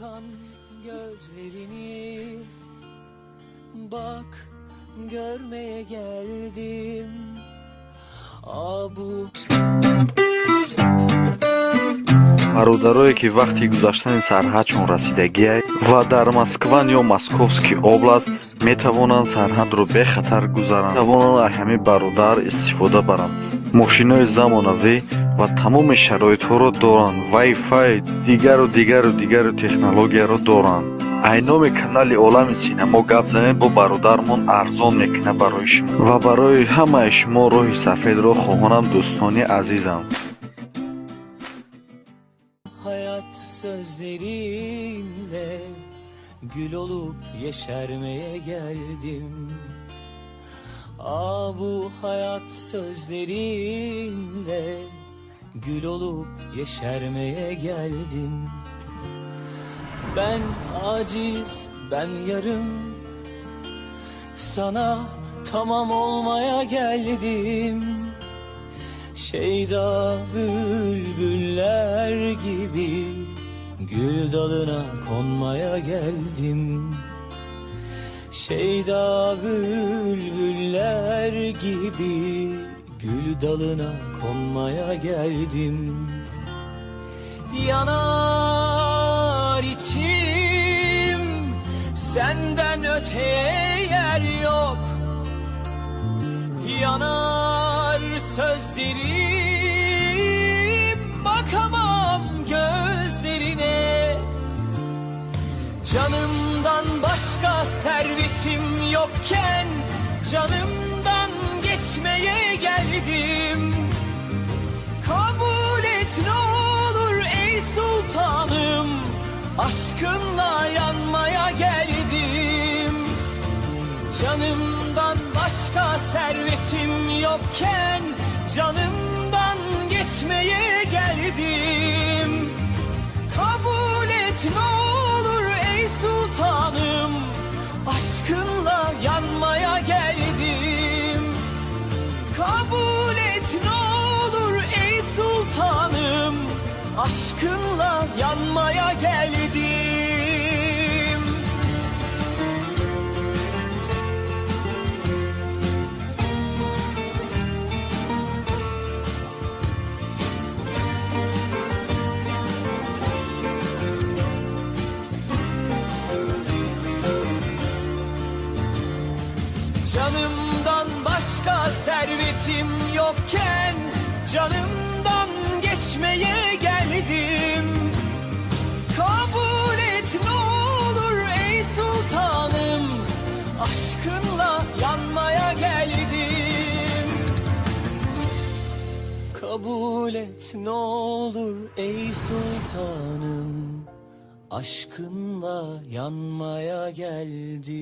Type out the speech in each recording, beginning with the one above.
Yakan gözlerini bak görmeye geldim. Abu Бародарое, ки вақти гузаштани сарҳадшон расидагиай ва дар Москван ё Московский область, метавонанд сарҳадро бехатар гузаранд, метавонанд аз ҳамин бародар истифода баранд. Мошинои замонавӣ ва тамоми шароитҳоро доранд, вай-фай, дигару дигару дигару технологияро доранд. Айноми канали Олами Синамо гап занед, бо бародармон арзон мекунад барои шумо ва барои ҳамаи шумо роҳи сафедро хоҳонам, дӯстони азизам. Hayat sözlerinle gül olup yeşermeye geldim. Ah bu hayat sözlerinle gül olup yeşermeye geldim. Ben aciz, ben yarım, sana tamam olmaya geldim. Şeyda bülbüller gibi gül dalına konmaya geldim. Şeyda bülbüller gibi gül dalına konmaya geldim. Yanar içim, senden öteye yer yok. Yanar sözlerim, bakamam gözlerine. Canımdan başka servetim yokken canımdan geçmeye geldim. Kabul et ne olur ey sultanım, aşkınla yanmaya geldim. Canımdan başka servetim yokken canımdan geçmeye geldim. Kabul et ne olur ey sultanım, aşkınla yanmaya geldim. Kabul et ne olur ey sultanım, aşkınla yanmaya geldim. Canımdan başka servetim yokken canımdan geçmeye geldim. Kabul et ne olur ey sultanım, aşkınla yanmaya geldim. Kabul et ne olur ey sultanım, aşkınla yanmaya geldim.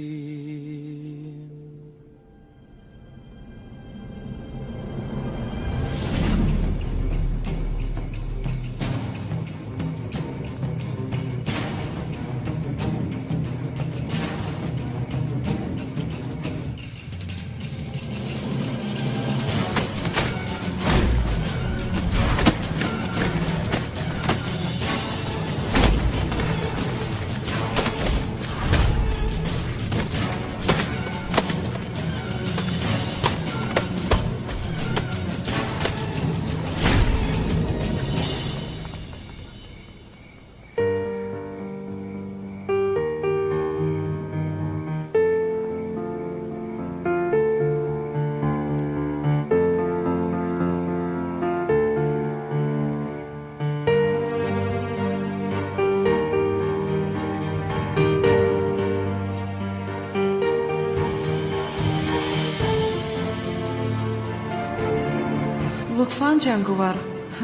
Лутфан, Ҷанговар,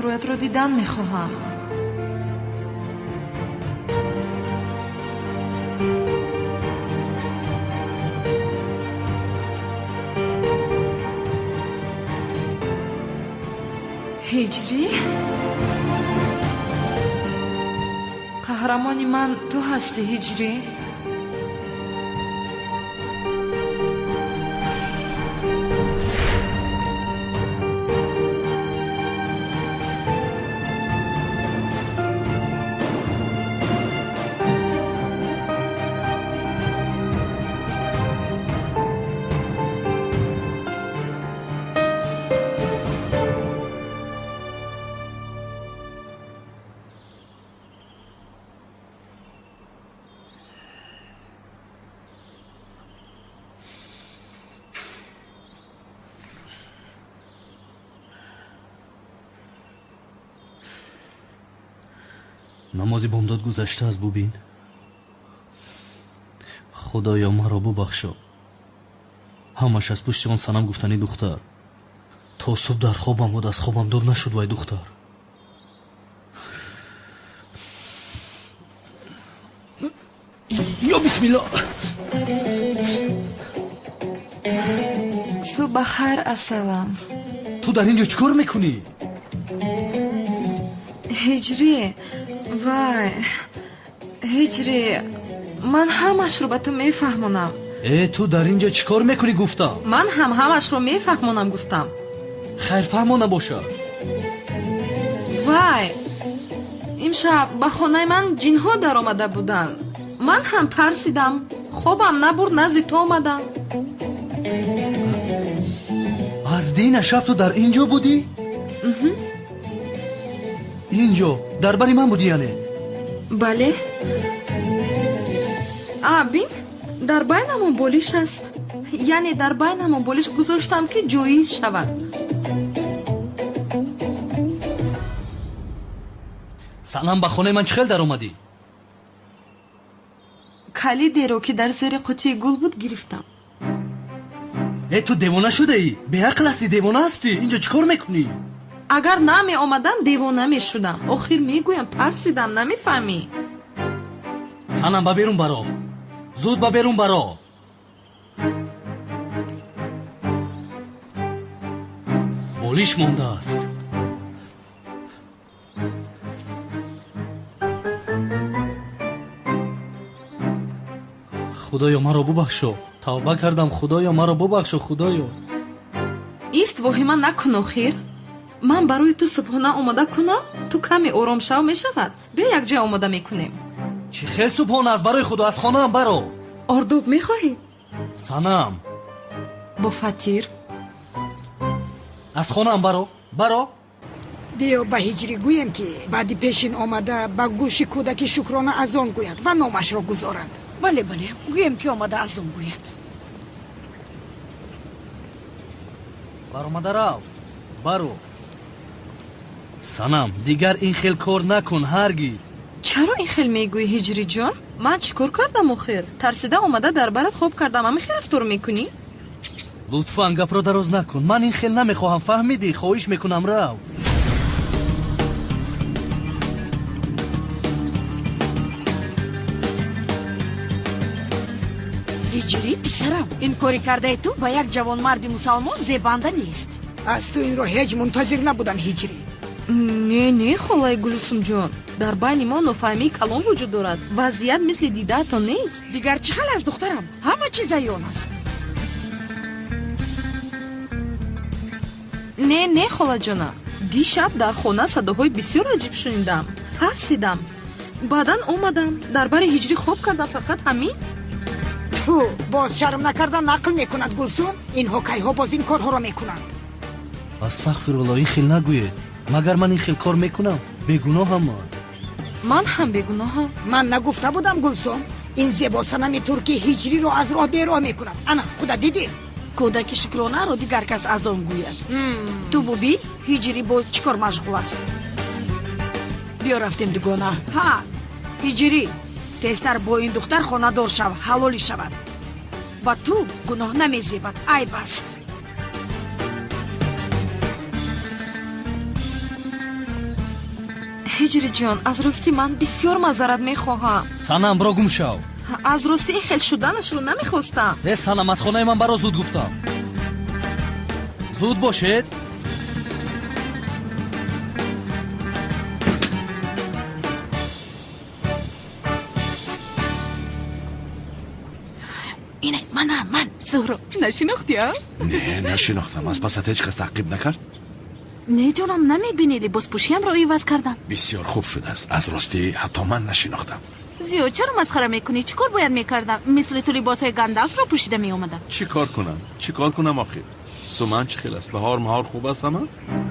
рӯятро дидан мехоҳам. Ҳиҷрӣ, қаҳрамони ман ту ҳастӣ, Ҳиҷрӣ. Намози бомдод гузаштааст, бубин. Худоё, маро бубахшо. Ҳамаш аз пушти он санам гуфтани духтар. То субҳ дар хобам буд, аз хобам дур нашуд вай духтар. Ё бисмилло. Субҳ бахайр, ассалам. Ту дар ин ҷо чӣ кор мекунӣ? Ҳиҷрӣ, вай, ҳиҷрӣ, ман ҳамашро ба ту мефаҳмонам. Э, ту дар ин ҷо чӣ кор мекунӣ гуфтам? Ман ҳам ҳамашро мефаҳмонам гуфтам. Хайр, фаҳмо набошад. Вай, имшаб ба хонаи ман ҷинҳо даромада буданд. Ман ҳам тарсидам, хобам набурд, назди ту омадам. Аз дина шаб ту дар ин ҷо будӣ? Ин ҷо дар бари ман будӣ яъне? Бале. А, бин, дар байнамон болиш аст. Яъне дар байнамон болиш гузоштам, ки ҷоиз шавад. Санам, ба хонаи ман чӣ хел даромадӣ? Калидеро, ки дар зери қутии гул буд, гирифтам. Э, ту девона шудаӣ? Беақл ҳастӣ, девона ҳастӣ. Инҷо чӣ кор мекунӣ? Агар намеомадам, девона мешудам. Охир мегӯям, тарсидам, намефаҳмӣ. Санам, ба берун баро. Зуд ба берун баро. Болиш мондааст. Худоё, маро бубахшо. Тавба кардам, Худоё, маро бубахшо, Худоё. Ист, воҳима накун охир. Ман барои ту субҳона омода кунам, ту каме оромшав мешавад. Биё якҷоя омода мекунем. Чӣ хел субҳона аст барои Худо, аз хонаам баро. Ордоб мехоҳӣ? Санам. Бо фатир. Аз хонаам баро, баро. Биё ба ҳиҷрӣ гӯем, ки баъди пешин омада ба гӯши кӯдаки шукрона азон гӯяд ва номашро гузорад. Бале, бале, гӯем, ки омада азон гӯяд. Баромада рав, баро. Санам, дигар ин хел кор накун ҳаргиз. Чаро ин хел мегӯӣ, ҳиҷриҷон? Ман чӣ кор кардам охир? Тарсида омада дар барат хоб кардам, ҳамин хел рафтор мекунӣ? Лутфан гапро дароз накун. Ман ин хел намехоҳам, фаҳмидӣ? Хоҳиш мекунам, рав. Ҳиҷрӣ, писарам, ин кори кардаи ту ба як ҷавонмарди мусалмон зебанда нест. Аз ту инро ҳеҷ мунтазир набудам, ҳиҷрӣ. Не, не, холаи Гулсумҷон, дар байни мо нофаҳмии калон вуҷуд дорад. Вазъият мисли дидаатон нест. Дигар чӣ хел аст, духтарам? Ҳама чиз аён аст. Не, не, холаҷонам, дишаб дар хона садоҳои бисёр аҷиб шунидам. Тарсидам. Баъдан омадам, дар бари ҳиҷрӣ хоб кардам, фақат ҳамин. Ту боз шарм накарда нақл мекунад, Гулсум. Инҳо кайҳо боз ин корҳоро мекунанд. Астағфирулло, ин хел нагӯед. Магар ман ин хел кор мекунам? Бегуноҳам ман. Ман ҳам бегуноҳам. Ман нагуфта будам, Гулсум, ин зебосанами туркӣ ҳиҷриро аз роҳ бероҳ мекунад. Ана, худа дидӣ? Кӯдаки шукронаро дигар кас азон гӯяд. Ту бубин, ҳиҷрӣ бо чӣ кор машғул аст. Биё рафтем, дугона. Ҳа, ҳиҷрӣ, тезтар бо ин духтар хонадор шав, ҳалолӣ шавад. Ба ту гуноҳ намезебад, айб аст. Ҳиҷриҷон, аз ростӣ ман бисёр маъзарат мехоҳам. Санам, биро гум шав. Аз ростӣ ин хел шуданашро намехостам. Э, Санам, аз хонаи ман баро, зуд гуфтам. Зуд бошед. Инак манам, ман Зуҳро. Нашинохтӣ, а? Не, нашинохтам. Аз пасат ҳеҷ кас таъқиб накард? Не, ҷонам, намебинӣ, либоспӯшиямро иваз кардам. Бисёр хуб шудааст. Аз ростӣ ҳатто ман нашинохтам. Зиё, чаро масхара мекунӣ? Чӣ кор бояд мекардам? Мисли ту либосҳои Гандалфро пӯшида меомадам. Чӣ кор кунам? Чӣ кор кунам охир? Суман чӣ хел аст? Баҳор маҳор хуб аст ҳама?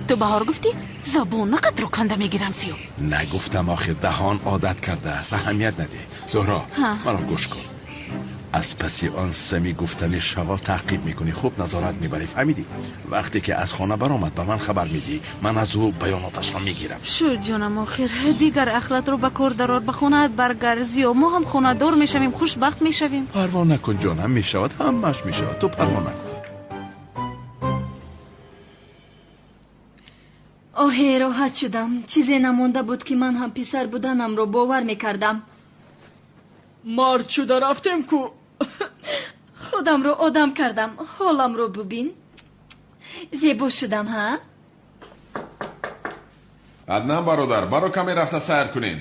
Ту баҳор гуфтӣ? Забонақатро канда мегирам, Зиё. Нагуфтам охир, даҳон одат кардааст. Аҳамият надиҳ. Зуҳро, маро гӯш кун. Аз паси он сами гуфтани шавол таъқиб мекунӣ, хуб назорат мебарӣ, фаҳмидӣ? Вақте ки аз хона баромад ба ман хабар медиҳӣ, ман аз ӯ баёноташро мегирам. Шуд ҷонам, охир дигар ахлатро ба кор дарор, ба хонаат баргард. Зиё, мо ҳам хонадор мешавем, хушбахт мешавем. Парво накун ҷонам, мешавад, ҳамааш мешавад, ту парво накун. Оҳе, роҳат шудам. Чизе намонда буд ки ман ҳам писар буданамро бовар мекардам. Мард шуда рафтем ку. Худамро одам кардам. Ҳоламро бубин. Зебо шудам, ҳа? Аднан бародар, баро каме рафта сайр кунем.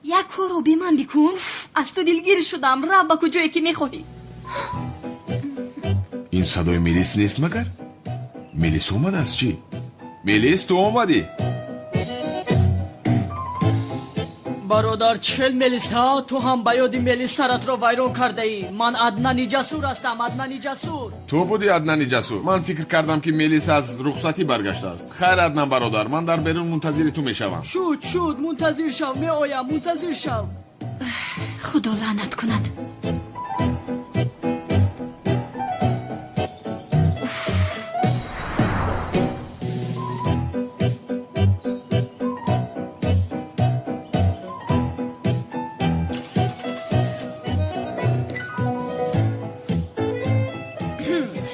Як корро бе ман бикун. Аз ту дилгир шудам. Рав ба куҷое ки мехоҳӣ. Ин садои милис нест магар? Милис омадааст чӣ? Милис, ту омадӣ? Бародар, чӣ хел мелис, ҳа? Ту ҳам ба ёди мелис саратро вайрон кардаӣ. Ман Аднани Ҷасур ҳастам, Аднани Ҷасур. Ту будӣ Аднани Ҷасур? Ман фикр кардам ки мелис аз рухсатӣ баргаштааст. Хайр, Аднан бародар, ман дар берун мунтазири ту мешавам. Шуд, шуд, мунтазир шав, меоям, мунтазир шав. Худо лаънат кунад.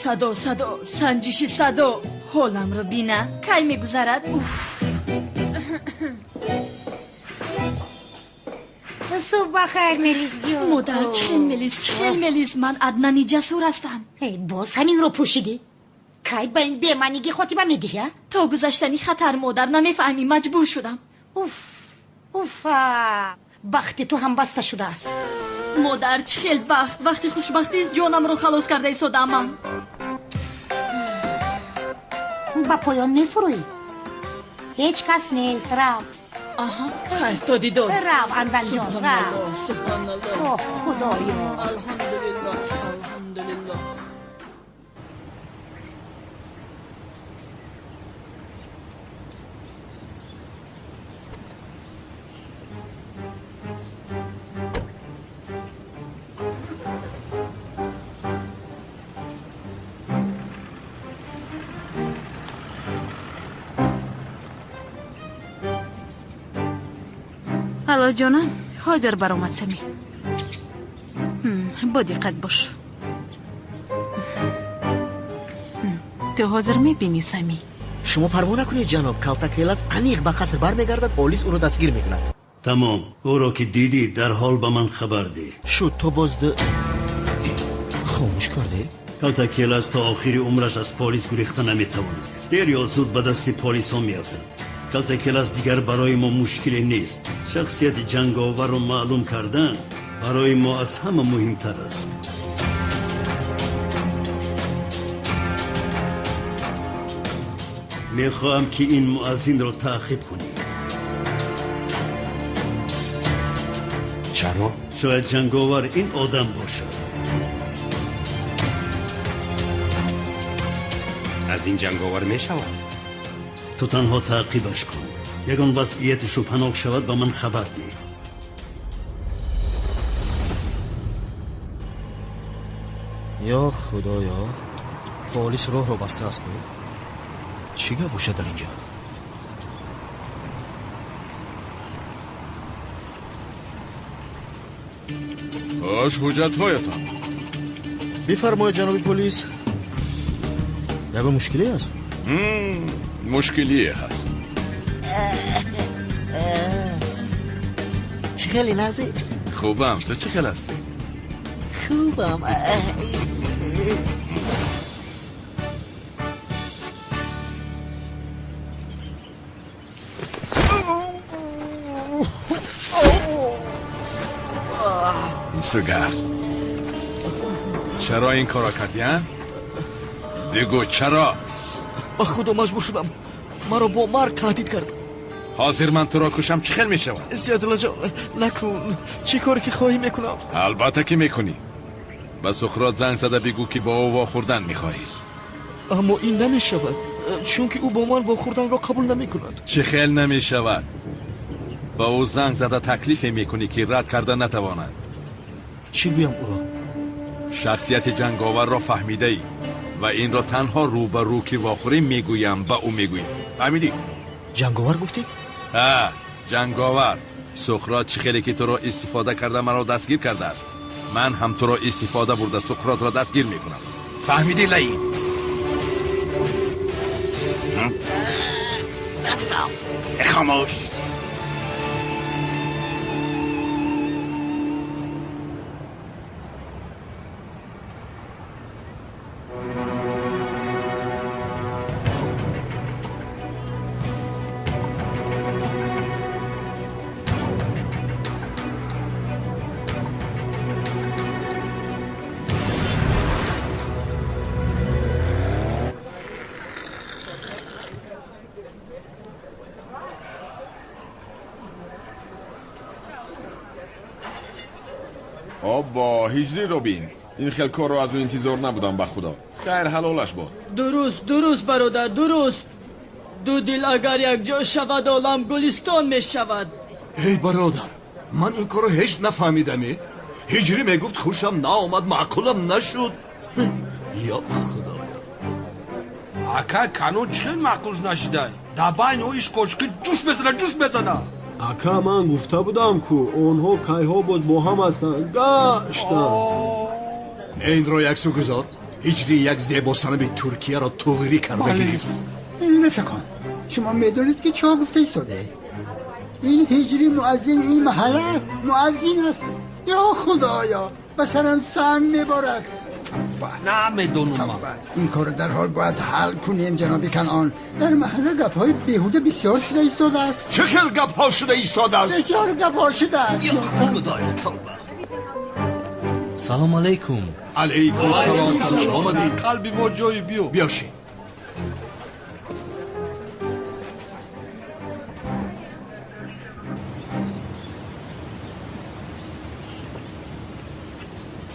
Садо, садо, санҷиши садо. Ҳоламро бина, кай мегузарад? Уф. Субҳ бахайр, Мелис ҷон. Модар, чӣ хел Мелис, чӣ хел Мелис? Ман Аднани Ҷасур ҳастам. Боз ҳаминро пӯшидӣ? Кай ба ин бемаънигӣ хотима медиҳӣ, а? То гузаштани хатар, модар, намефаҳмӣ, маҷбур шудам. Уф, уфа, бахти ту ҳам баста шудааст. Модар, чӣ хел бахт? Вақти хушбахтист, ҷонамро халос карда истодаам ман. Ба поён мефурӯӣ? Ҳеҷ кас нест, рав. Аҳа, хайр, то дидор. Рав, Анданҷон, рав. Субҳаналлоҳ. Оҳ, худоё. Алҳамдулиллоҳ, алҳамдулиллоҳ. Алло ҷонам, ҳозир баромад Сами. Бо диққат бош. Ту ҳозир мебинӣ Сами. Шумо парво накунед ҷаноб, Калтакелас аниқ ба қаср бармегардад, полис ӯро дастгир мекунад. Тамом, ӯро ки дидӣ дарҳол ба ман хабар деҳ. Шуд, то боз хомӯш кардӣ? Калтакелас то охири умраш аз полис гурехта наметавонад. Дер ё зуд ба дасти полисҳо меафтад. Калтакелас дигар барои мо мушкиле нест. Шахсияти ҷанговарро маълум кардан барои мо аз ҳама муҳимтар аст. Мехоҳам ки ин муаззинро таъқиб кунӣ. Чаро? Шояд ҷанговар ин одам бошад. Аз ин ҷанговар мешавад? Ту танҳо таъқибаш кун. Ягон вазъияти шубҳанок шавад ба ман хабар деҳ. Ё худоё, полис роҳро бастааст ку. Чӣ гап бошад дар ин ҷо? Хош, ҳуҷҷатҳоятон. Бифармоед ҷаноби полис. Ягон мушкиле аст? Мушкилие ҳаст. Чӣ хеле нағзӣ? Хубам, ту чӣ хел ҳастӣ? Хубам. Сугард, чаро ин корро кардӣ, а? Бигӯ чаро? Ба худо маҷбур шудам. Маро бо марг таҳдид кард. Ҳозир ман туро кушам чӣ хел мешавад? Зиёдуллоҷон, накун. Чӣ коре ки хоҳӣ мекунам. Албатта ки мекунӣ. Ба Суқрот занг зада бигӯ ки бо ӯ вохӯрдан мехоҳӣ. Аммо ин намешавад, чунки ӯ бо ман вохӯрданро қабул намекунад. Чӣ хел намешавад? Ба ӯ занг зада таклифе мекунӣ, ки рад карда натавонад. Чӣ гӯям ӯро? Шахсияти ҷанговарро фаҳмидаӣ ва инро танҳо рӯ ба рӯ ки вохӯрӣ мегӯям, ба ӯ мегӯӣ. Фаҳмидӣ? Ҷанговар гуфтӣ? Ҳа, ҷанговар. Суқрот чӣ хеле ки туро истифода карда маро дастгир кардааст, ман ҳам туро истифода бурда Суқротро дастгир мекунам. Фаҳмидӣ, лаим? Дастам. Хомӯш. Оббо, ҳиҷриро бин. Ин хел корро аз ӯ интизор набудам, ба худо. Хайр, ҳалолаш бод. Дуруст, дуруст, бародар, дуруст. Ду дил агар якҷо шавад, олам гулистон мешавад. Эй бародар, ман ин корро ҳеҷ нафаҳмидаме. Ҳиҷрӣ мегуфт хушам наомад, маъқулам нашуд. Ё худоё. Ака, канун чӣ хел маъқул нашидай? Дар байни ӯ ишқу ошиқӣ ҷӯш мезана, ҷӯш мезана. Ака, ман гуфта будам, ку онҳо кайҳо боз бо ҳам ҳастанд. Гаштанд. Инро яксу гузор. Ҳиҷрӣ як зебосанами Туркияро туғрӣ карда гирифт. Рафиқон, шумо медонед ки чӣ гуфта истодаед? Ин ҳиҷрӣ муаззини ин маҳалла аст, муаззин аст. Ё худоё, ба сарам санг меборад. Намедонам. Ин корро дар ҳол бояд ҳал кунем, ҷаноби Канъон. Дар маҳалла гапҳои беҳуда бисёр шуда истодааст. Чӣ хел гапҳо шуда истодааст? Бисёр гапҳо шудааст. Ё худоё, тавба. Салом алейкум. Алейкум салом. Хуш омадӣ. Қалби мо ҷои биё. Биёши.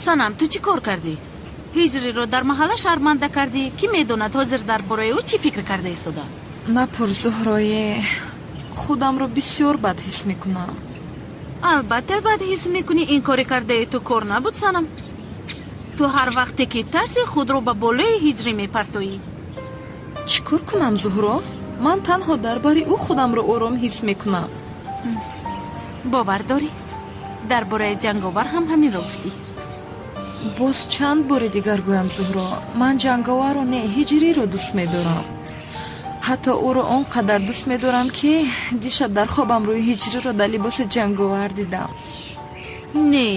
Санам, ту чӣ кор кардӣ? Ҳиҷриро дар маҳалла шарманда кардӣ. Кӣ медонад ҳозир дар бораи ӯ чӣ фикр карда истода? Напурс, Зуҳрое, худамро бисёр бад ҳис мекунам. Албатта бад ҳис мекунӣ. Ин кори кардаи ту кор набуд, Санам. Ту ҳар вақте ки тарси худро ба болои ҳиҷрӣ мепартоӣ. Чӣ кор кунам, Зуҳро? Ман танҳо дар бари ӯ худамро ором ҳис мекунам. Бовар дорӣ, дар бораи ҷанговар ҳам ҳаминро гуфтӣ. Боз чанд бори дигар гӯям, Зуҳро, ман ҷанговарро не, ҳиҷриро дӯст медорам. Ҳатто ӯро он қадар дӯст медорам, ки дишаб дар хобам рӯи ҳиҷриро дар либоси ҷанговар дидам. Не,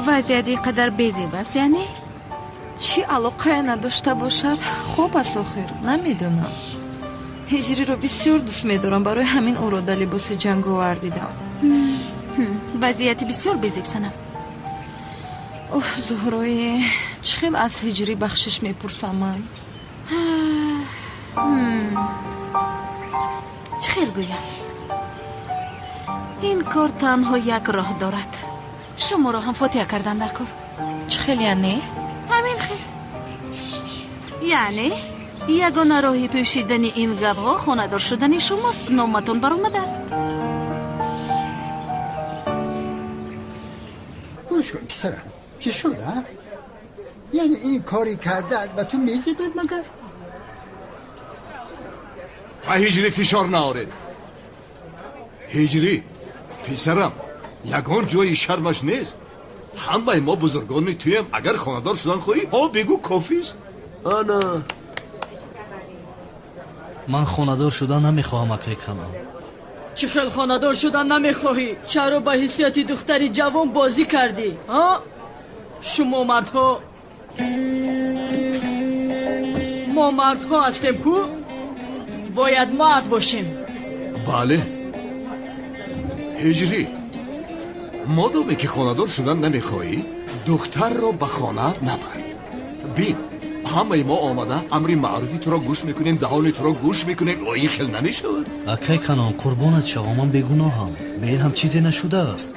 вазъият ин қадар безеб аст, яъне? Чӣ алоқае надошта бошад, хоб аст охир, намедонам. Ҳиҷриро бисёр дӯст медорам, барои ҳамин ӯро дар либоси ҷанговар дидам. Вазъияти бисёр безеб, Санам. Уф, Зуҳрое, чӣ хел аз ҳиҷрӣ бахшиш мепурсам ман? Чӣ хел гӯям? Ин кор танҳо як роҳ дорад. Шуморо ҳам фотиҳа кардан дар кор. Чӣ хел яъне? Ҳамин хел. Яъне ягона роҳи пӯшидани ин гапҳо хонадор шудани шумост. Номатон баромадааст. Гӯш кун, писарам, чӣ шуд, а? Яъне ин кори кардаат ба ту мезебад магар? Ба ҳиҷрӣ фишор наоред. Ҳиҷрӣ, писарам, ягон ҷои шармаш нест. Ҳамаи мо бузургони туем. Агар хонадор шудан хоҳӣ, ҳо бигӯ, кофист. Ана. Ман хонадор шудан намехоҳам, акай Канъон. Чӣ хел хонадор шудан намехоҳӣ? Чаро ба ҳиссияти духтари ҷавон бозӣ кардӣ, ҳа? Шумо мардҳо, мо мардҳо ҳастем ку? Бояд мард бошем. Бале, ҳиҷрӣ, модоме ки хонадор шудан намехоҳӣ, духтарро ба хонаат набар. Бин, ҳамаи мо омада амри маъруфи туро гӯш мекунем, даҳони туро гӯш мекунем. Ин хел намешавад. Акай Канъон, қурбонат шавам, ман бегуноҳам. Бе ин ҳам чизе нашудааст.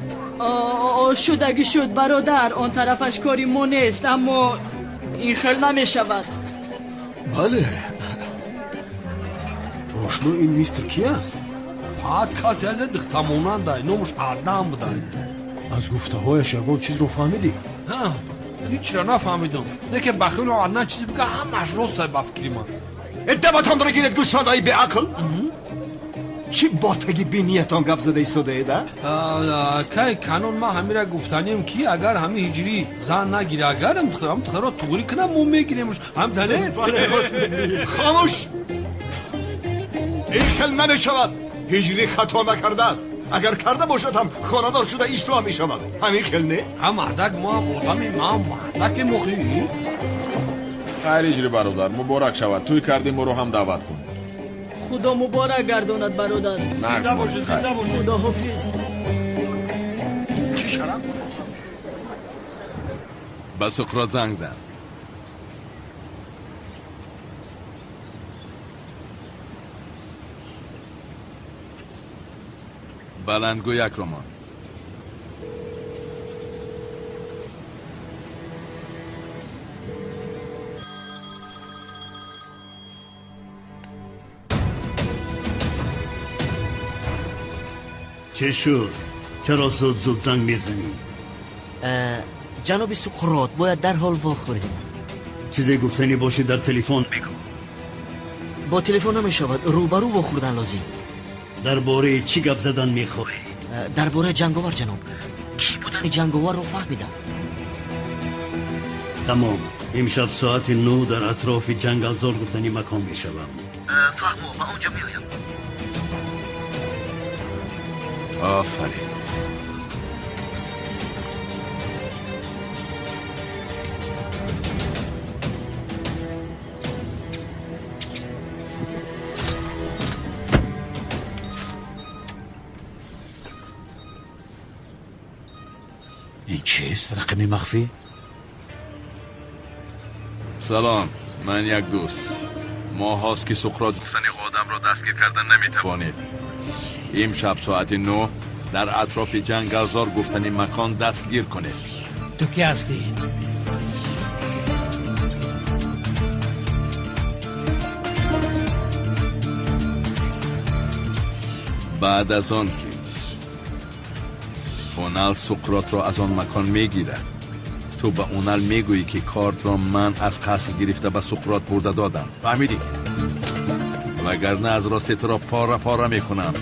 Шудагӣ шуд, бародар. Он тарафаш кори мо нест, аммо ин хел намешавад. Бале. Ошно, ин мистер ки аст? Ҳа, касе аз духтамонандай, номаш Аднан будай. Аз гуфтаҳояш ягон чизро фаҳмидӣ? Ҳа, ҳичро нафаҳмидам. Не ки ба хиёли Аднан чизе бига, ҳамааш ростай ба фикри ман. Дабатонро гиред, гӯсфандаи беақл! Чӣ ботаги бениятон гап зада истодаед, а? Кай канон ман ҳамира гуфтанем, ки агар ҳами ҳиҷрӣ зан нагира, агар ҳам духтаро туғрӣ кунам, мо мегиремш. Ҳам тане? Хомӯш! Ин хел намешавад. Ҳиҷрӣ хато накардааст. Агар карда бошад ҳам хонадор шуда ислоҳ мешавад. Ҳамин хел не? Ҳа, мардак, мо ҳам одами, ма мардаке мохӣ. Хайр, ҳиҷрӣ бародар, муборак шавад. Тӯй кардем, моро ҳам даъват кун. Худо муборак гардонад, бародар. Зинда бошед, зинда бошед. Худо ҳофиз. Чӣ шарам? Ба Суқрот занг зан. Баландгӯяк роман. Чӣ шуд? Чаро зуд зуд занг мезанӣ? Ҷаноби Суқрот, бояд дарҳол вохӯрем. Чизе гуфтанӣ бошӣ дар телефон бигӯ. Бо телефон намешавад, рӯбарӯ вохӯрдан лозим. Дар бораи чӣ гап задан мехоҳӣ? Дар бораи ҷанговар, ҷаноб. Кӣ будани ҷанговарро фаҳмидам. Тамом. Имшаб соати 9 дар атрофи ҷангалзор гуфтани макон мешавам. Фаҳмо, ба он ҷо меоям. Офарин. Ин чист? Рақами махфӣ? Салом, ман як дӯст. Моҳҳост ки Суқрот гуфтани одамро дастгир кардан наметавонед. Имшаб соати 9 дар атрофи ҷангалзор гуфтани макон дастгир кунед. Ту кӣ ҳастӣ? Баъд аз он ки Онал Суқротро аз он макон мегирад, ту ба Онал мегӯӣ, ки кортро ман аз қаср гирифта ба Суқрот бурда додам. Фаҳмидӣ? Вагарна аз рости туро пора пора мекунам.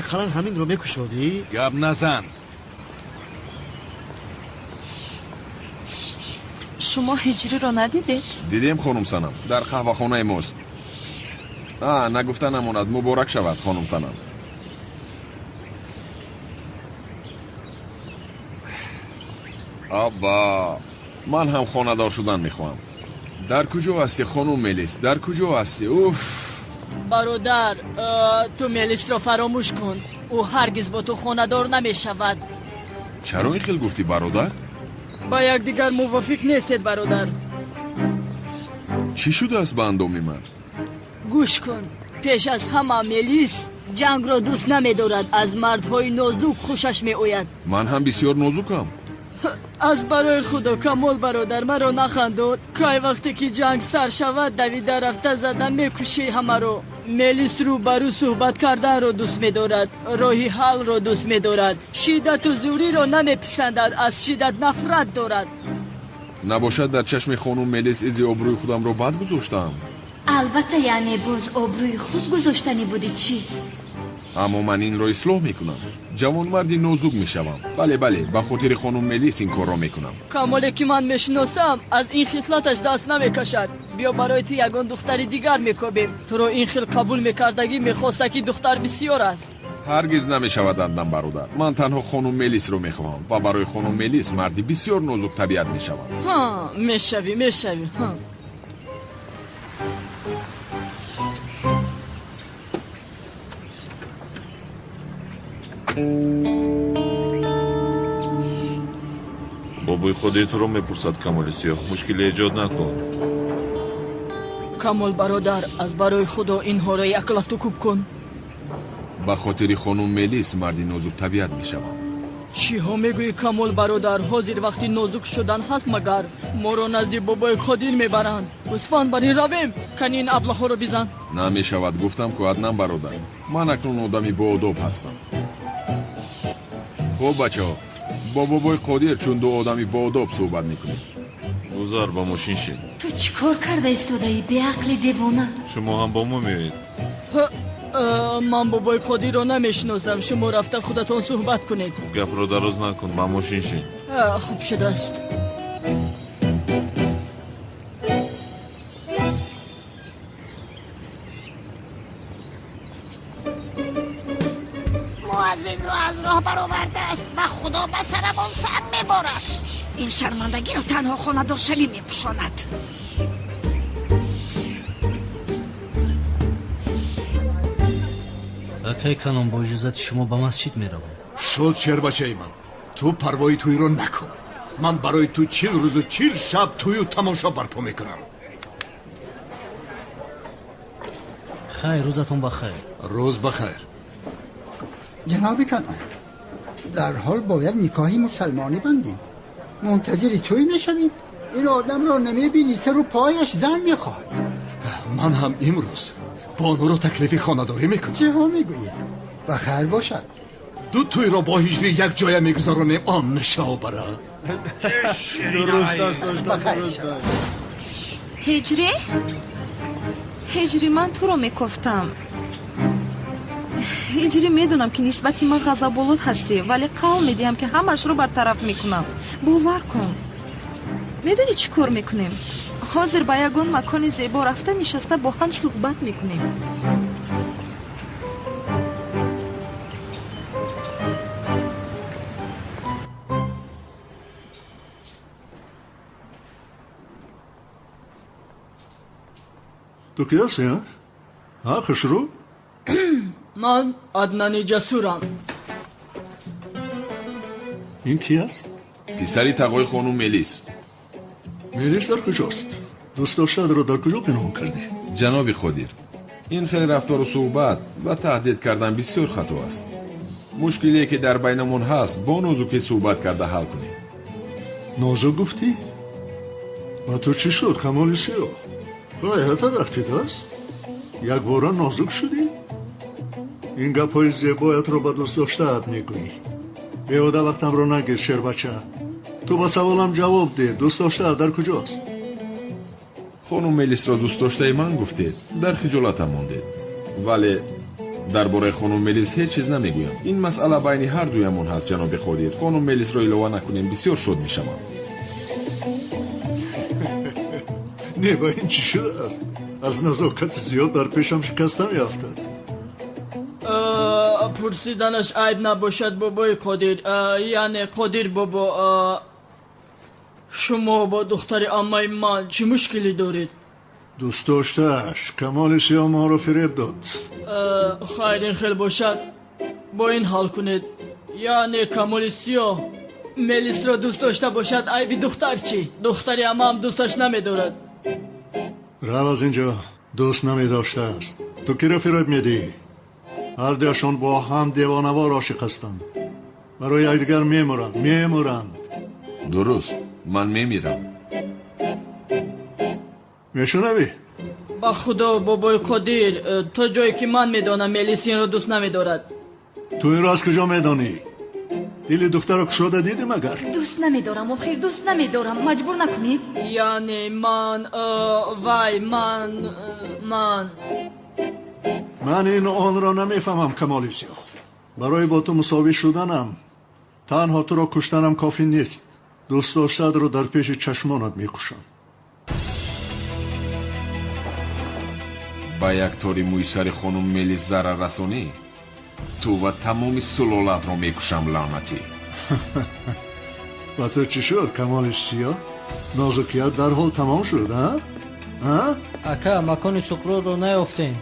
Ақаллан ҳаминро мекушодӣ? Гап назан. Шумо ҳиҷриро надидед? Дидем, хонум Санам, дар қаҳвахонаи мост. А, нагуфта намонад, муборак шавад, хонум Санам. Абба, ман ҳам хонадор шудан мехоҳам. Дар куҷо ҳастӣ, хонум Мелис? Дар куҷо ҳастӣ? Уф! Бародар, ту Мелисро фаромӯш кун. Ӯ ҳаргиз бо ту хонадор намешавад. Чаро ин хел гуфтӣ, бародар? Ба якдигар мувофиқ нестед, бародар. Чӣ шудааст ба андоми ман? Гӯш кун, пеш аз ҳама Мелис ҷангро дӯст намедорад, аз мардҳои нозук хушаш меояд. Ман ҳам бисёр нозукам. Аз барои худо, Камол бародар, маро нахандод. Кай вақте ки ҷанг сар шавад, давида рафта зада мекушӣ ҳамаро. Мелис рӯбарӯ суҳбат карданро дӯст медорад, роҳи ҳаллро дӯст медорад, шиддату зӯриро намеписандад, аз шиддат нафрат дорад. Набошад дар чашми хонум Мелис изи обрӯи худамро бад гузоштаам? Албатта, яъне боз обрӯи худ гузоштанӣ буди чӣ? Аммо ман инро ислоҳ мекунам. Ҷавонмарди нозук мешавам. Бале, бале, ба хотири хонум Мелис ин корро мекунам. Камоле ки ман мешиносам, аз ин хислаташ даст намекашад. Биё барои ту ягон духтари дигар мекобем. Туро ин хел қабул мекардагӣ мехоста, ки духтар бисёр аст. Ҳаргиз намешавад, Аднан бародар. Ман танҳо хонум Мелисро мехоҳам ва барои хонум Мелис марди бисёр нозук табиат мешавам. Ҳа, мешавӣ, мешавӣ. Ҳа. Бобои худи туро мепурсад, Камоли Сиёҳ, мушкиле эҷод накун. Камол бародар, аз барои худо инҳоро як лату кӯб кун. Ба хотири хонум Мелис марди нозук табиат мешавам. Чиҳо мегӯӣ, Камол бародар? Ҳозир вақти нозук шудан ҳаст магар? Моро назди бобои Қодир мебаранд. Гӯсфанд барин равем, кани ин аблаҳоро бизан. Намешавад, гуфтам ку, Аднан бародар. Ман акнун одами боодоб ҳастам. Хуб, бачаҳо, бо бобои Қодир чун ду одами боодоб суҳбат мекунем. Гузар, ба мошин шин. Ту чӣ кор карда истодаӣ, беақли девона? Шумо ҳам бо мо меоед. Ман бобои Қодирро намешиносам. Шумо рафта худатон суҳбат кунед. Гапро дароз накун, ба мошин шин. Хуб шудааст. Муаззинро аз роҳ баровардааст. Ба худо, ба сарамон санг меборад. Ин шармандагиро танҳо хонадоршавӣ мепӯшонад. Акай Канон, бо иҷозати шумо ба масҷид меравам. Шуд, шербачаи ман, ту парвои тӯйро накун. Ман барои ту 40 рӯзу 40 шаб тӯю тамошо барпо мекунам. Хайр, рӯзатон ба хайр. Рӯз ба хайр. Ҷаноби Канон, дарҳол бояд никоҳи мусалмонӣ бандем. Мунтазири тӯй мешавем. Ин одамро намебинӣ, сару пояш зан мехоҳад. Ман ҳам имрӯз бонуро таклифи хонадорӣ мекунам. Чиҳо мегӯед? Ба хайр бошад. Ду тӯйро бо ҳиҷрӣ як ҷоя мегузаронем, он нишобара. Дуруст аст. Ба хайр шавад. Ҳиҷрӣ, ҳиҷрӣ, ман туро мекофтам. Ҳиҷрӣ, медонам, ки нисбати ман ғазаболуд ҳастӣ, вале қавл медиҳам, ки ҳамаашро бартараф мекунам. Бовар кун. Медонӣ чӣ кор мекунем? Ҳозир ба ягон макони зебо рафта нишаста бо ҳам суҳбат мекунем. Ту ки ҳастӣ, ҳа, хушрӯ? Ман Аднани Ҷасурам. Ин ки аст? Писари тағои хонум Мелис. Мелис дар куҷост? Дӯстдоштаатро дар куҷо пинҳон кардӣ? Ҷаноби Қодир, ин хеле рафтору суҳбат ва таҳдид кардан бисёр хато аст. Мушкилие ки дар байнамон ҳаст, бо нозукӣ суҳбат карда ҳал кунем. Нозук гуфтӣ? Ба ту чӣ шуд, Камоли Сиёҳ? Ғайратат афтидааст? Якбора нозук шудӣ? Ин гапҳои зебоятро ба дӯстдоштаат мегӯӣ. Беода вақтамро нагир, шербача. Ту ба саволам ҷавоб деҳ, дӯстдоштаат дар куҷост? Хонум Мелисро дӯстдоштаи ман гуфтед, дар хиҷолатам мондед. Вале дар бораи хонум Мелис ҳеҷ чиз намегӯям. Ин масъала байни ҳар дуямон ҳаст, ҷаноби Қодир. Хонум Мелисро илова накунем, бисёр шод мешавам. Не, ба ин чӣ шудааст? Аз назокати зиёд дар пешам шикаста меафтад. Пурсиданаш айб набошад, бобои Қодир, яъне Қодир бобо, шумо бо духтари аммаи ман чӣ мушкилӣ доред? Дӯстдоштааш Камоли Сиёҳ моро фиреб дод. Хайр, ин хел бошад, бо ин ҳал кунед. Яъне Камоли Сиёҳ Мелисро дӯст дошта бошад, айби духтар чӣ? Духтари аммаам дӯсташ намедорад. Рав аз инҷо, дӯст намедоштааст. Ту киро фиреб медиҳӣ? Ҳардуяшон бо ҳам девонавор ошиқ ҳастанд. Барои якдигар мемуранд, мемуранд. Дуруст, ман мемирам. Мешунавӣ? Ба худо, бобои Қодир, то ҷое ки ман медонам, Мелис инро дӯст намедорад. Ту инро аз куҷо медонӣ? Дили духтаро кушода дидӣ магар? Дӯст намедорам, охир дӯст намедорам. Маҷбур накунед. Яъне ман, вай, ман, ман. Ман ин онро намефаҳмам, Камоли Сиёҳ. Барои бо ту мусовӣ шуданам танҳо туро куштанам кофӣ нест. Дӯстдоштаатро дар пеши чашмонат мекушам. Ба як тори мӯи сари хонум Мелис зарар расонӣ, ту ва тамоми сулолатро мекушам, лаънатӣ. Ба ту чӣ шуд, Камоли Сиёҳ? Нозукият дарҳол тамом шуд, а? Ака, макони Суқротро наёфтем.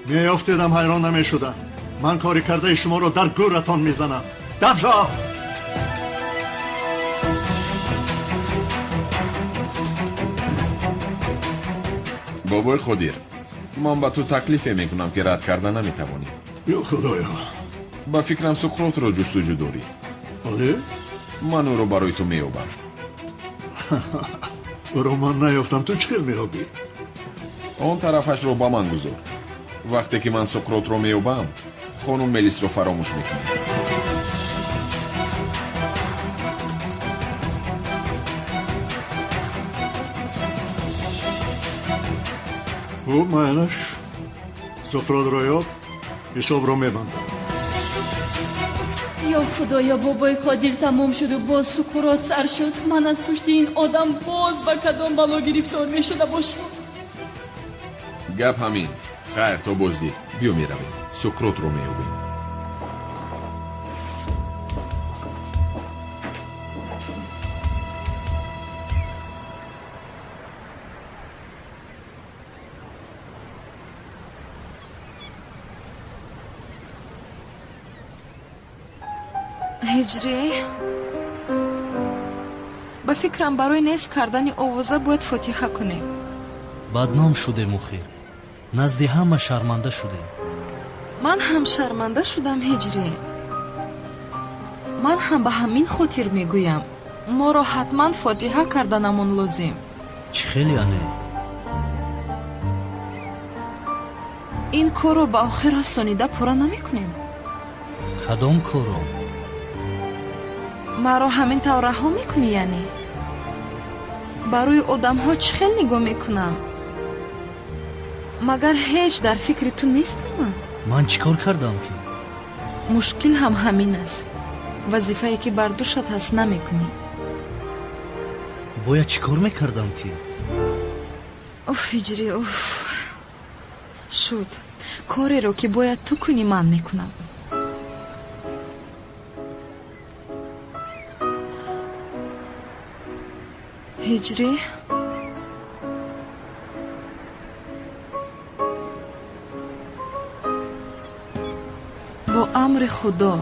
Меёфтедам, ҳайрон намешудам. Ман кори кардаи шуморо дар гӯратон мезанам. Дафшо! Бобои Қодир, ман ба ту таклифе мекунам, ки рад карда наметавонӣ. Ё худоё! Ба фикрам, Суқротро ҷустуҷӯ дорӣ. Бале? Ман ӯро барои ту меёбам. Ӯро ман наёфтам, ту чӣ хел меёбӣ? Он тарафашро ба ман гузор. Вақте ки ман Суқротро меёбам, хонум Мелисро фаромӯш мекунам. Хуб, майлаш. Суқротро ёб, ҳисобро мебандам. Ё худоё, бобои Қодир тамом шуду боз Суқрот сар шуд. Ман аз пушти ин одам боз ба кадом бало гирифтор мешуда бошам? Гап ҳамин. Хайр, то боздид. Биё меравем, Суқротро меёбем. Ҳиҷрӣ, ба фикрам, барои нест кардани овоза бояд фотиҳа кунем. Бадном шудем охир, назди ҳама шарманда шудем. Ман ҳам шарманда шудам, Ҳиҷрӣ. Ман ҳам ба ҳамин хотир мегӯям, моро ҳатман фотиҳа карданамон лозим. Чӣ хеле ане? Ин корро ба охир расонида пурра намекунем. Кадом корро? Маро ҳамин тавр раҳо мекунӣ, яъне? Барои одамҳо чӣ хел нигоҳ мекунам? Магар ҳеҷ дар фикри ту нестам ман? Ман чӣ кор кардам ки? Мушкил ҳам ҳамин аст. Вазифае ки бар дӯшат ҳаст, намекунӣ. Бояд чӣ кор мекардам ки? Уф, Ҳиҷрӣ, уф. Шуд. Кореро ки бояд ту кунӣ, ман мекунам. Ҳиҷрӣ, бо амри Худо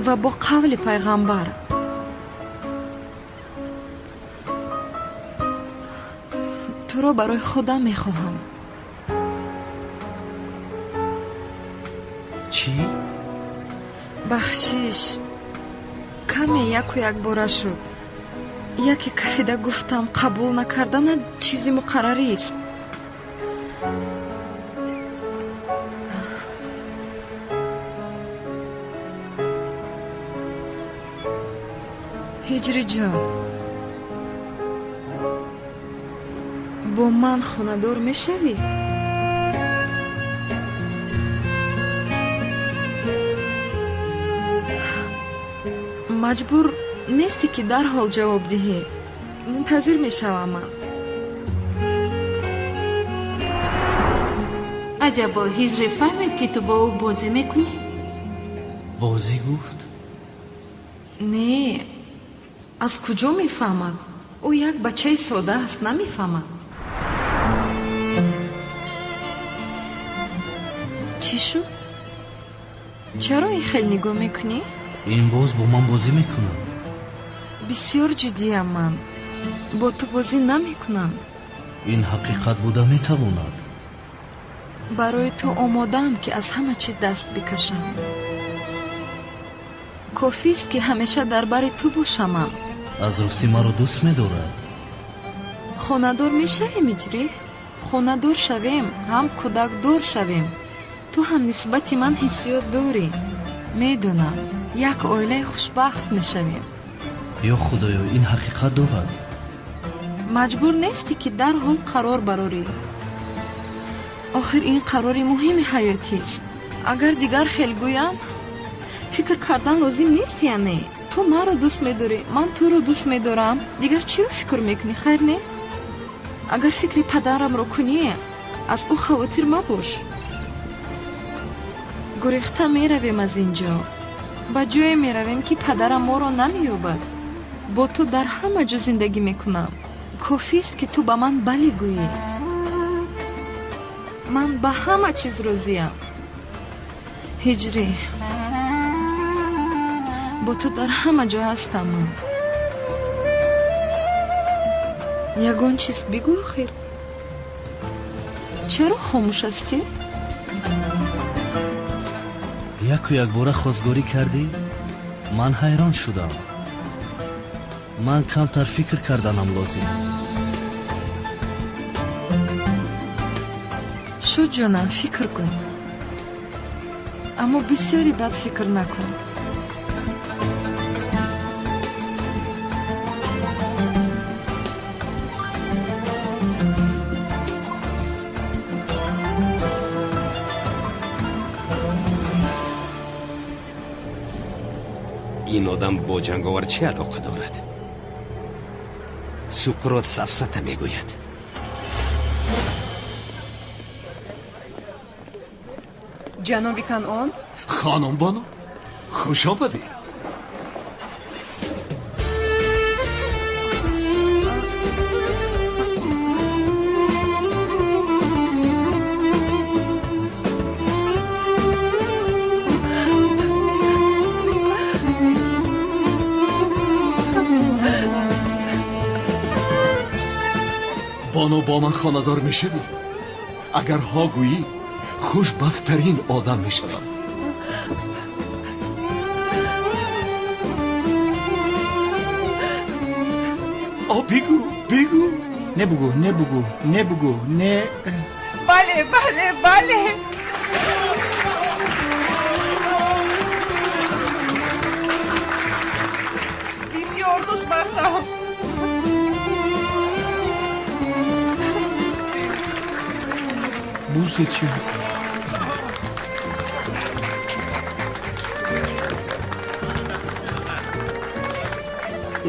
ва бо қавли пайғамбар туро барои худам мехоҳам. Чӣ? Бахшиш, каме яку якбора шуд. Яке кафида гуфтам, қабул накардана чизи муқаррарист. Ҳиҷриҷон, бо ман хонадор мешавӣ? Маҷбур нестӣ, ки дарҳол ҷавоб диҳӣ. Мунтазир мешавам ман. Аҷабо, Ҳиҷрӣ фаҳмид, ки ту бо ӯ бозӣ мекунӣ? Бозӣ гуфт? Не, аз куҷо мефаҳмад? Ӯ як бачаи сода аст, намефаҳмад. Чӣ шуд? Чаро ин хел нигоҳ мекунӣ? Ин боз бо ман бозӣ мекунад. Бисёр ҷиддиям ман. Бо ту бозӣ намекунам. Ин ҳақиқат буда метавонад. Барои ту омодаам, ки аз ҳама чиз даст бикашам. Кофист, ки ҳамеша дар бари ту бошамам. Аз ростӣ маро дӯст медорад. Хонадор мешавем, Иҷрӣ? Хонадор шавем, ҳам кӯдакдор шавем. Ту ҳам нисбати ман ҳиссиёт дорӣ. Медонам, як оилаи хушбахт мешавем. Ё худоё, ин ҳақиқат дорад. Маҷбур нестӣ, ки дарҳол қарор барорӣ. Охир ин қарори муҳими ҳаётист. Агар дигар хел гӯям, фикр кардан лозим нест, яъне? Ту маро дӯст медорӣ, ман туро дӯст медорам. Дигар чиро фикр мекунӣ, хайр не? Агар фикри падарамро кунӣ, аз ӯ хавотир мабош. Гурехта меравем аз ин ҷо. Ба ҷое меравем, ки падарам моро намеёбад. Бо ту дар ҳама ҷо зиндагӣ мекунам. Кофист, ки ту ба ман бале гӯӣ. Ман ба ҳама чиз розиям. Ҳиҷрӣ, бо ту дар ҳама ҷо ҳастам ман. Ягон чиз бигӯ охир. Чаро хомӯш ҳастӣ? Яку якбора хостгорӣ кардӣ? Ман ҳайрон шудам. Ман камтар фикр карданам лозим. Шуд, ҷонам, фикр кун, аммо бисёри бад фикр накун. Ин одам бо ҷанговар чӣ алоқа дорад? Суқрот сафсата мегӯяд. Ҷаноби Канъон. Хонум бону, хуш омадӣ. Бону, бо ман хонадор мешавӣ? Агар ҳо гӯӣ, хушбахттарин одам мешавам. О, бигӯ, бигӯ. Не бугӯ, не бугӯ, не бугӯ, не. Бале, бале, бале. Бисёр хушбахтам. Бусе чи?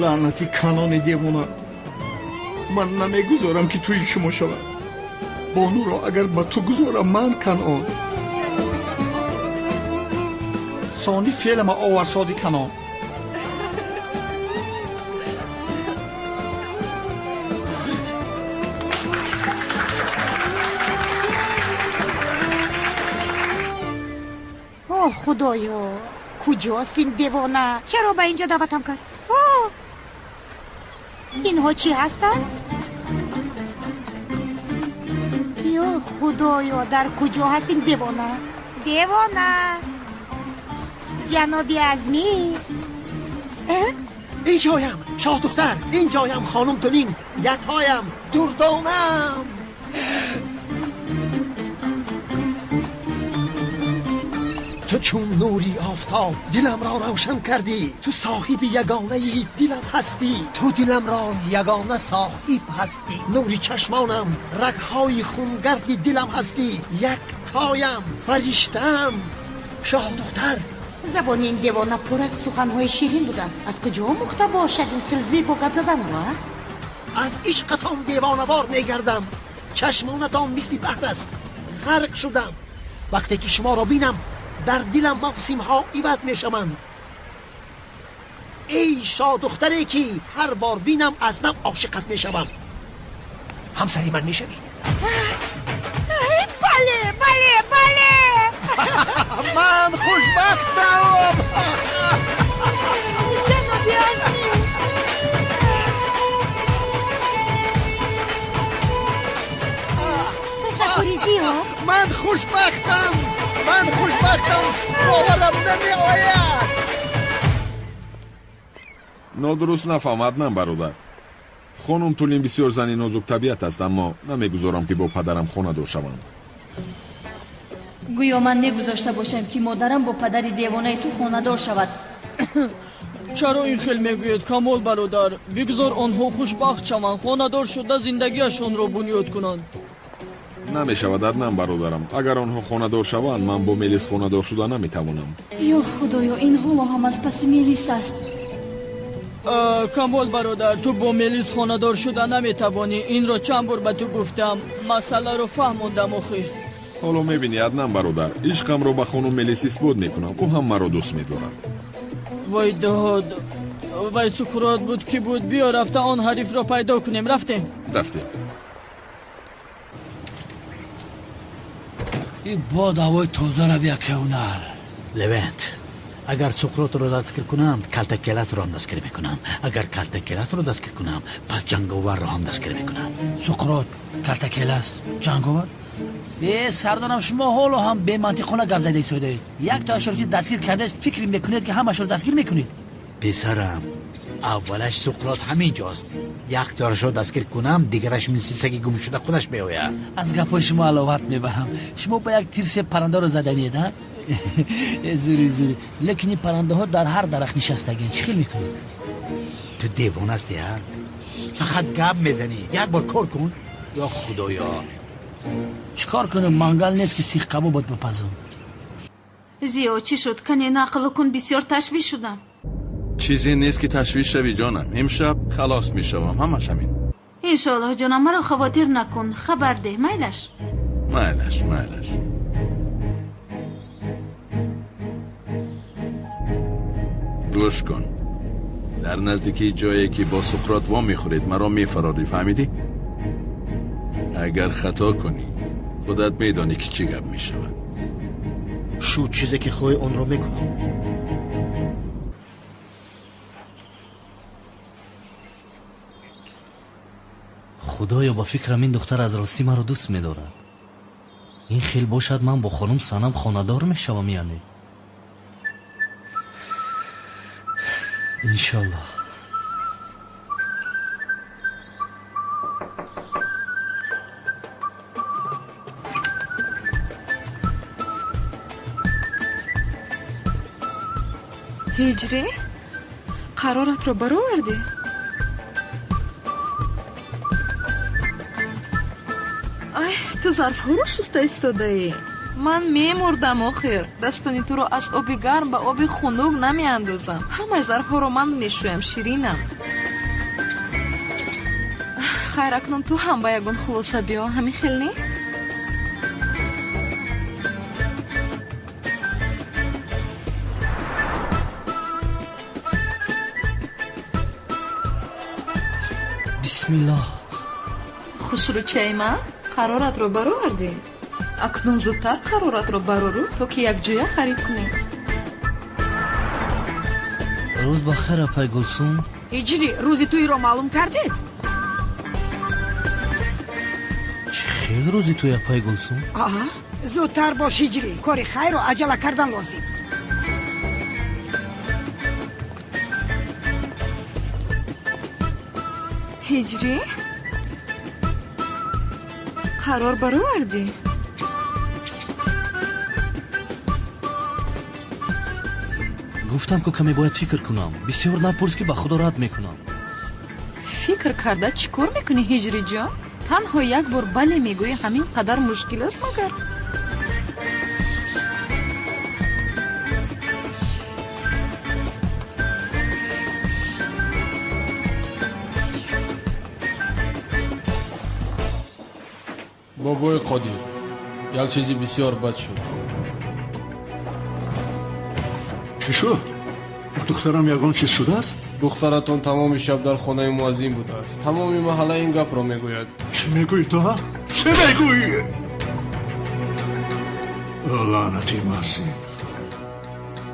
Лаънати канони девона, ман намегузорам, ки тӯи шумо шавад. Бонуро агар ба ту гузорам, ман Канъон сони феълама оварсоди Канон. О, худоё, куҷост ин девона? Чаро ба инҷо даъватам кард? О, инҳо чӣ ҳастанд? Ё худоё, дар куҷо ҳаст ин девона? Девона, ҷаноби Азмӣ. Инҷоям, шоҳдухтар, инҷоям, хонум Тулин, ятоям, дурдонам. Ту чун нури офтоб диламро равшан кардӣ. Ту соҳиби ягонаи дилам ҳастӣ. Ту диламро ягона соҳиб ҳастӣ. Нури чашмонам, рагҳои хунгарди дилам ҳастӣ. Яктоям, фариштаам, шоҳдухтар. Забони ин девона пур аз суханҳои ширин будааст. Аз куҷо омӯхта бошад ин хел зебо гап заданро? Аз ишқатон девонавор мегардам. Чашмонатон мисли баҳр аст, ғарқ шудам. Вақте ки шуморо бинам, дар дилам мавсимҳо иваз мешаванд. Эй шоҳдухтаре, ки ҳар бор бинам, аз нав ошиқат мешавам. Ҳамсари ман мешавӣ? Бале, бале, бале. Ман хушбахтам. Ҷаноби Азмӣ. Ташаккури зиёд. Ман хушбахтам, ман хушбахтам, боварам намеояд. Нодуруст нафаҳм, Аднан бародар. Хонум Тулин бисёр зани нозуктабиат аст, аммо намегузорам, ки бо падарам хонадор шаванд. Гӯё ман мегузошта бошам, ки модарам бо падари девонаи ту хонадор шавад. Чаро ин хел мегӯед, Камол бародар? Бигзор онҳо хушбахт шаванд, хонадор шуда зиндагиашонро бунёд кунанд. Намешавад, Аднан бародарам. Агар онҳо хонадор шаванд, ман бо Мелис хонадор шуда наметавонам. Ё худоё, ин ҳоло ҳам аз паси Мелис аст. Камол бародар, ту бо Мелис хонадор шуда наметавонӣ. Инро чанд бор ба ту гуфтам, масъаларо фаҳмондам охир. Ҳоло мебинӣ, Аднан бародар, ишқамро ба хонум Мелис исбот мекунам. Ӯ ҳам маро дӯст медорад. Вой дод, вай Сукрот буд, ки буд. Биё рафта он ҳарифро пайдо кунем. Рафтем. Рафтем. Ин бод ҳавои тозара бия, кевнар. Левент, агар Суқротро дастгир кунам, Калтакеласро ҳам дастгир мекунам. Агар Калтакеласро дастгир кунам, пас ҷанговарро ҳам дастгир мекунам. Суқрот, Калтакелас, ҷанговар. Э, сардорам, шумо ҳоло ҳам бемантиқона гап зада истодаед. Як тоашро ки дастгир кардаед, фикр мекунед ки ҳамашро дастгир мекунед. Писарам, аввалаш Суқрот ҳамин ҷост. Як торашро дастгир кунам, дигараш мисли саги гумшуда худаш меояд. Аз гапҳои шумо аловат мебарам. Шумо ба як тир се паррандаро заданед, ҳа? Зури, зури. Лекин ин паррандаҳо дар ҳар дарахт нишастагианд. Чӣ хел мекунед? Ту девона ҳастӣ, ҳа? Фақат гап мезанӣ. Як бор кор кун. Ё худоё. Чӣ кор кунам? Мангал нест ки сих кабобот бипазам. Зиё, чӣ шуд? Кане нақл кун, бисёр ташвиш шудам. Чизе нест ки ташвиш шавӣ, ҷонам. Имшаб халос мешавам, ҳамаш ҳамин. Иншоаллоҳ, ҷонам, маро хавотир накун. Хабар деҳ, майлаш? Майлаш, майлаш. Гӯш кун. Дар наздикии ҷое ки бо Суқрот во мехӯред, маро мефарорӣ, фаҳмидӣ? Агар хато кунӣ, худат медонӣ ки чӣ гап мешавад. Шу, чизе ки хоҳӣ онро мекунам. Худоё, ба фикрам ин духтар аз ростӣ маро дӯст медорад. Ин хел бошад, ман бо хонум Санам хонадор мешавам, яъне. Иншоллоҳ. Ҳиҷрӣ, қароратро баровардӣ? Ай, ту зарфҳоро шуста истодаӣ. Ман мемурдам охир. Дастони туро аз оби гарм ба оби хунук намеандозам. Ҳамаи зарфҳоро ман мешӯям, ширинам. Хайр, акнун ту ҳам ба ягон хулоса биё, ҳамин хел не? Бисмиллоҳ. Хушрӯчаи ман, қароратро баровардӣ? Акнун зудтар қароратро барору, то ки якҷоя харид кунем. Рӯз ба хайр, апай Гулсум. Ҳиҷрӣ, рӯзи тӯйро маълум кардед? Чӣ хел рӯзи тӯй, апай Гулсум? Аҳа, зудтар бош, ҳиҷрӣ. Кори хайрро аҷала кардан лозим. Ҳиҷрӣ, қарор баровардӣ? Гуфтам ку каме бояд фикр кунам. Бисёр напурс ки ба худо рад мекунам. Фикр карда чӣ кор мекунӣ, ҳиҷриҷон? Танҳо як бор бале мегӯӣ, ҳамин қадар мушкил аст магар? Бобои Қодир, як чизи бисёр бад шуд. Чӣ шуд? Ба духтарам ягон чиз шудааст? Духтаратон тамоми шаб дар хонаи муаззин будааст. Тамоми маҳалла ин гапро мегӯяд. Чӣ мегӯӣ ту, ҳа? Чӣ мегӯӣ? Лаънати муаззин,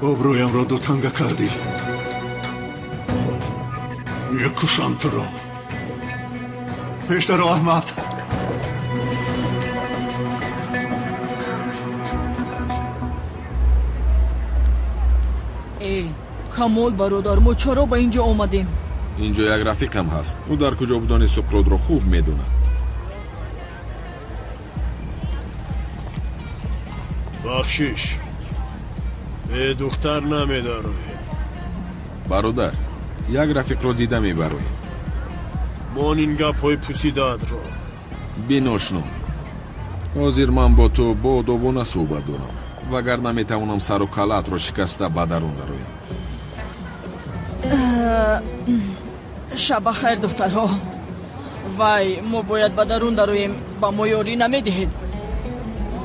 обрӯямро дутанга кардӣ. Мекушам туро. Пештаро, Аҳмад. Э, Камол бародар, мо чаро ба ин ҷо омадем? Ин ҷо як рафиқам ҳаст. Ӯ дар куҷо будани Суқротро хуб медонад. Бахшиш, бе духтар намедароем. Бародар, як рафиқро дида мебароем. Мон ин гапҳои пусидаатро. Биношно, ҳозир ман бо ту боодобона суҳбат дорам, вагарна метавонам сару калаатро шикаста ба дарун дароям. Шаб ба хайр, духтарҳо. Вай, мо бояд ба дарун дароем. Ба мо ёрӣ намедиҳед?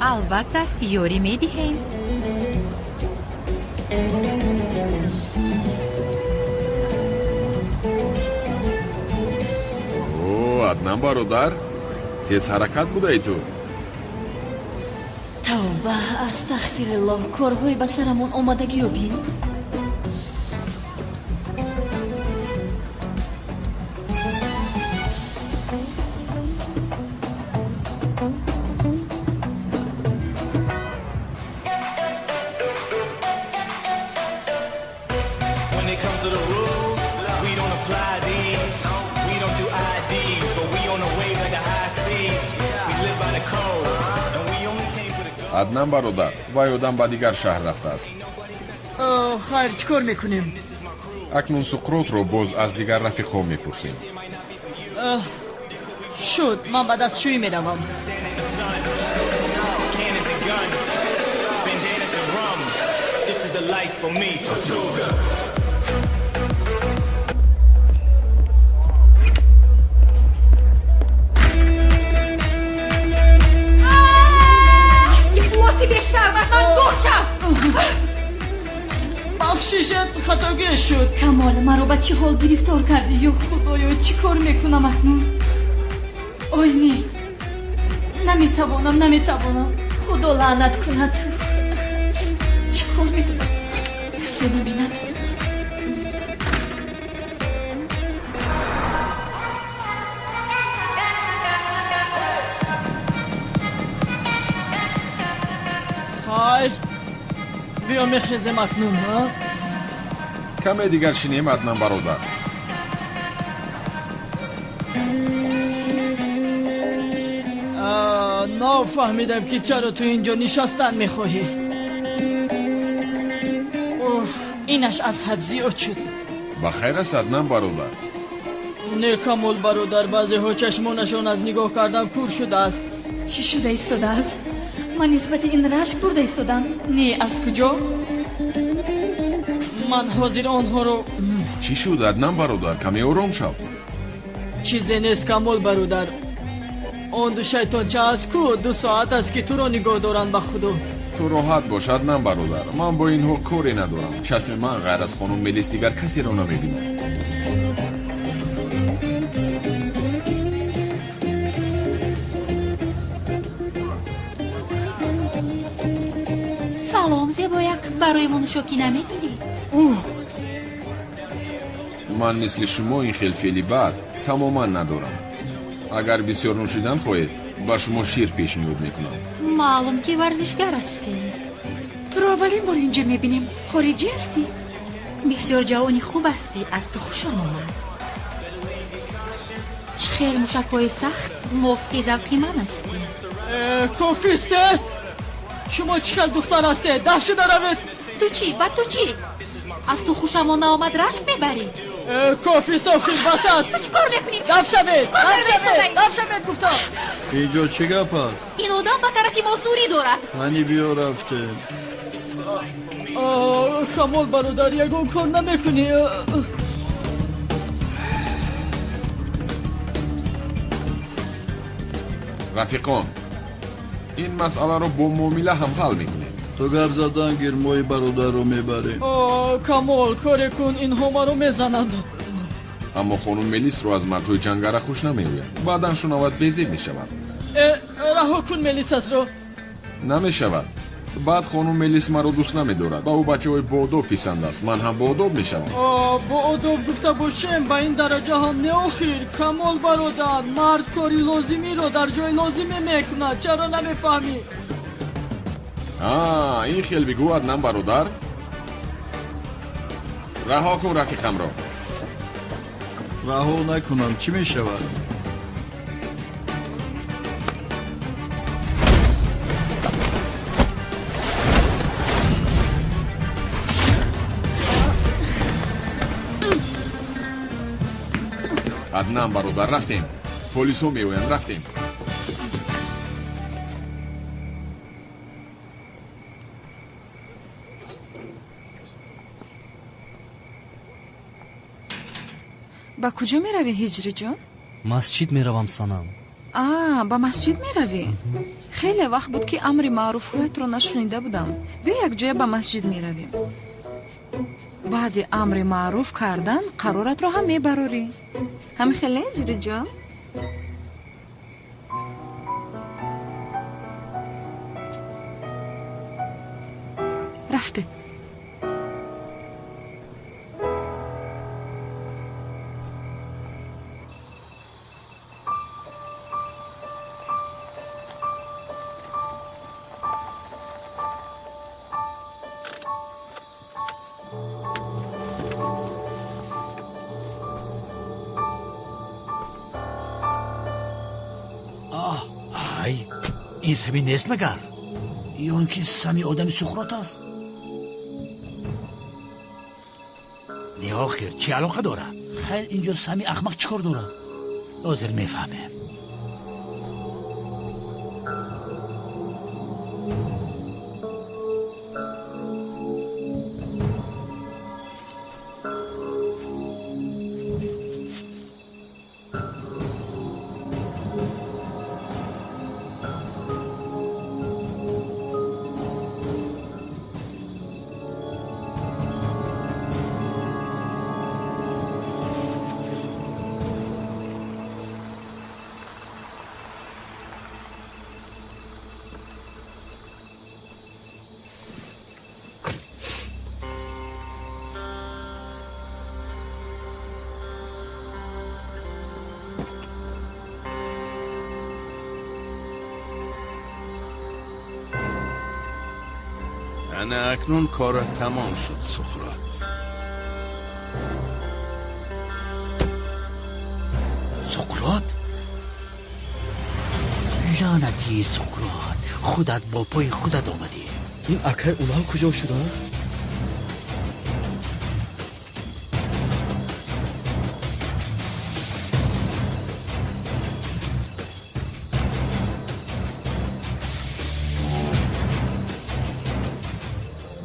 Албатта, ёрӣ медиҳем. О, Аднан бародар, тез ҳаракат будаи ту. Тавба, астағфируллоҳ, корҳои ба сарамон омадагиро бин. Аднан бародар, вай одам ба дигар шаҳр рафтааст. Хайр, чӣ кор мекунем? Акнун Суқротро боз аз дигар рафиқҳо мепурсем. Шуд, ман ба дастшӯӣ меравам. Ифлоси бешарм, аз ман дур шав! Бахшишет, хатогӣ шуд. Камол, маро ба чӣ ҳол гирифтор кардӣ? Ё худоё, чӣ кор мекунам акнун? Ой, не, наметавонам, наметавонам. Худо лаънат кунад. Чӣ кор мекунам? Касе набинад. Хайр, биё мехезем акнун. Каме дигар шинем, Аднан бародар. Нафаҳмидам, ки чаро ту инҷо нишастан мехоҳӣ. Инаш аз ҳад зиёд шуд. Ба хайр аст, Аднан бародар. Не, Камол бародар, баъзеҳо чашмонашон аз нигоҳ кардан кур шудааст. Чӣ шуда истодааст? Ман нисбати ин рашк бурда истодам. Не, аз куҷо? Ман ҳозир онҳоро. Чӣ шуд, Аднан бародар? Каме ором шав. Чизе нест, Камол бародар. Он ду шайтонча аст ку, 2 соат аст, ки туро нигоҳ доранд. Ба худо, ту роҳат бош, Аднан бародар. Ман бо инҳо коре надорам. Чашми ман ғайр аз хонум Мелис дигар касеро намебинад. Салом, зебояк, барои мо нӯшокӣ намегирӣ? Ман мисли шумо ин хел феъли бад тамоман надорам. Агар бисёр нӯшидан хоҳед, ба шумо шир пешниҳод мекунам. Маълум, ки варзишгар ҳастӣ. Туро аввалин бор инҷа мебинем. Хориҷӣ ҳастӣ? Бисёр ҷавони хуб ҳастӣ, аз ту хушам омад. Чӣ хел мушакҳои сахт мувофиқи завқи ман ҳастӣ. Кофист, шумо чӣ хел духтар ҳастед? Даф шуда равед. Ту чӣ? Ба ту чӣ? Аз ту хушамон наомад, рашк мебарӣ? Кофист, охир бас аст. Ту чӣ кор мекунӣ? Даф шавед, даф шавед, даф шавед, гуфтам. Инҷо чӣ гап аст? Ин одам ба тарафи мо зурӣ дорад. Ҳани биё, рафтем. Камол бародар, ягон кор намекунӣ? Рафиқон, ин масъаларо бо муомила ҳам ҳал мекунем. Ту гап задан гир, мои бародарро мебарем. Камол, коре кун, инҳо маро мезананд. Аммо хонум Мелисро аз мардҳои ҷангара хуш намеояд. Баъдан шунавад, безеб мешавад. Раҳо кун Мелисатро. Намешавад. Баъд хонум Мелис маро дӯст намедорад. Ба ӯ бачаҳои боодоб писанд аст. Ман ҳам боодоб мешавам. Боодоб гуфта бошем, ба ин дараҷа ҳам не охир. Камол бародар, мард кори лозимиро дар ҷои лозиме мекунад. Чаро намефаҳмӣ? Ин хел бигӯ, Аднан бародар. Раҳо кун рафиқамро. Раҳо накунам, чӣ мешавад? Аднан бародар, рафтем. Полисҳо меоянд, рафтем. Ба куҷо меравӣ, Ҳиҷриҷон? Масҷид меравам, Санам. Ба масҷид меравӣ? Хеле вақт буд, ки амри маъруфҳоятро нашунида будам. Биё, якҷоя ба масҷид меравем. Баъди амри маъруф кардан қароратро ҳам мебарорӣ. Ҳамин хел не, Ҳиҷриҷон? Рафтем. Ин сабӣ нест магар? Ё ин ки Сами одами Суқрот аст? Не, охир чӣ алоқа дорад? Хайр, инҷо Сами ахмақ чӣ кор дорад? Ҳозир мефаҳмем. انا اکنون کارت تمام شد سقراط. سقراط؟ لعنتی سقراط، خودت با پای خودت آمدی. این اکای اونها کجا شدن؟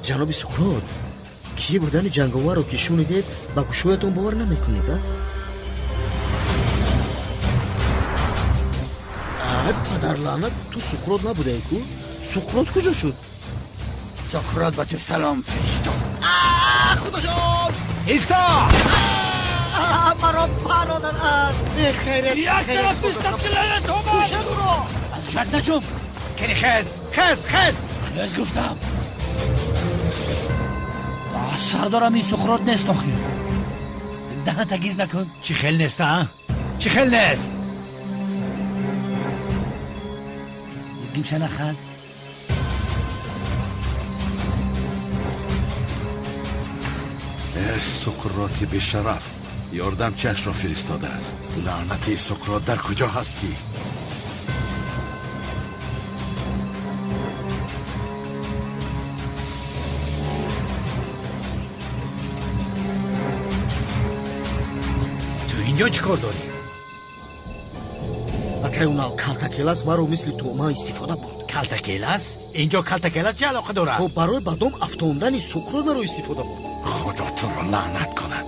ҷаноби Суқрот, кӣ будани ҷанговарро ки шунидед, ба гӯшҳоятон бовар намекунед, а? Ай, падарлаънат, ту Суқрот набудаӣ ку? Суқрот куҷо шуд? Суқрот ба ту салом фиристод. Худоҷон, исто! Маро пародан. Як тараф мустақилаят омад. Кушад ӯро. Аз ҷад наҷум. Кени, хез, хез, хез! Хез гуфтам. Сардорам, ин Суқрот нест охир. Даҳанта гиз накун. Чӣ хел нест, а? Чӣ хел нест? Гимша нахан. Э, Суқроти бешараф, ёрдамчиашро фиристодааст. Лаънати Суқрот, дар куҷо ҳастӣ? Ту инҷо чӣ кор дорӣ? Акай Унал, калтакелас маро мисли тӯъма истифода бурд. Калтакелас? Инҷо калтакелас чӣ алоқа дорад? Ҳо, барои ба дом афтондани Суқрот маро истифода бурд. Худо туро лаънат кунад.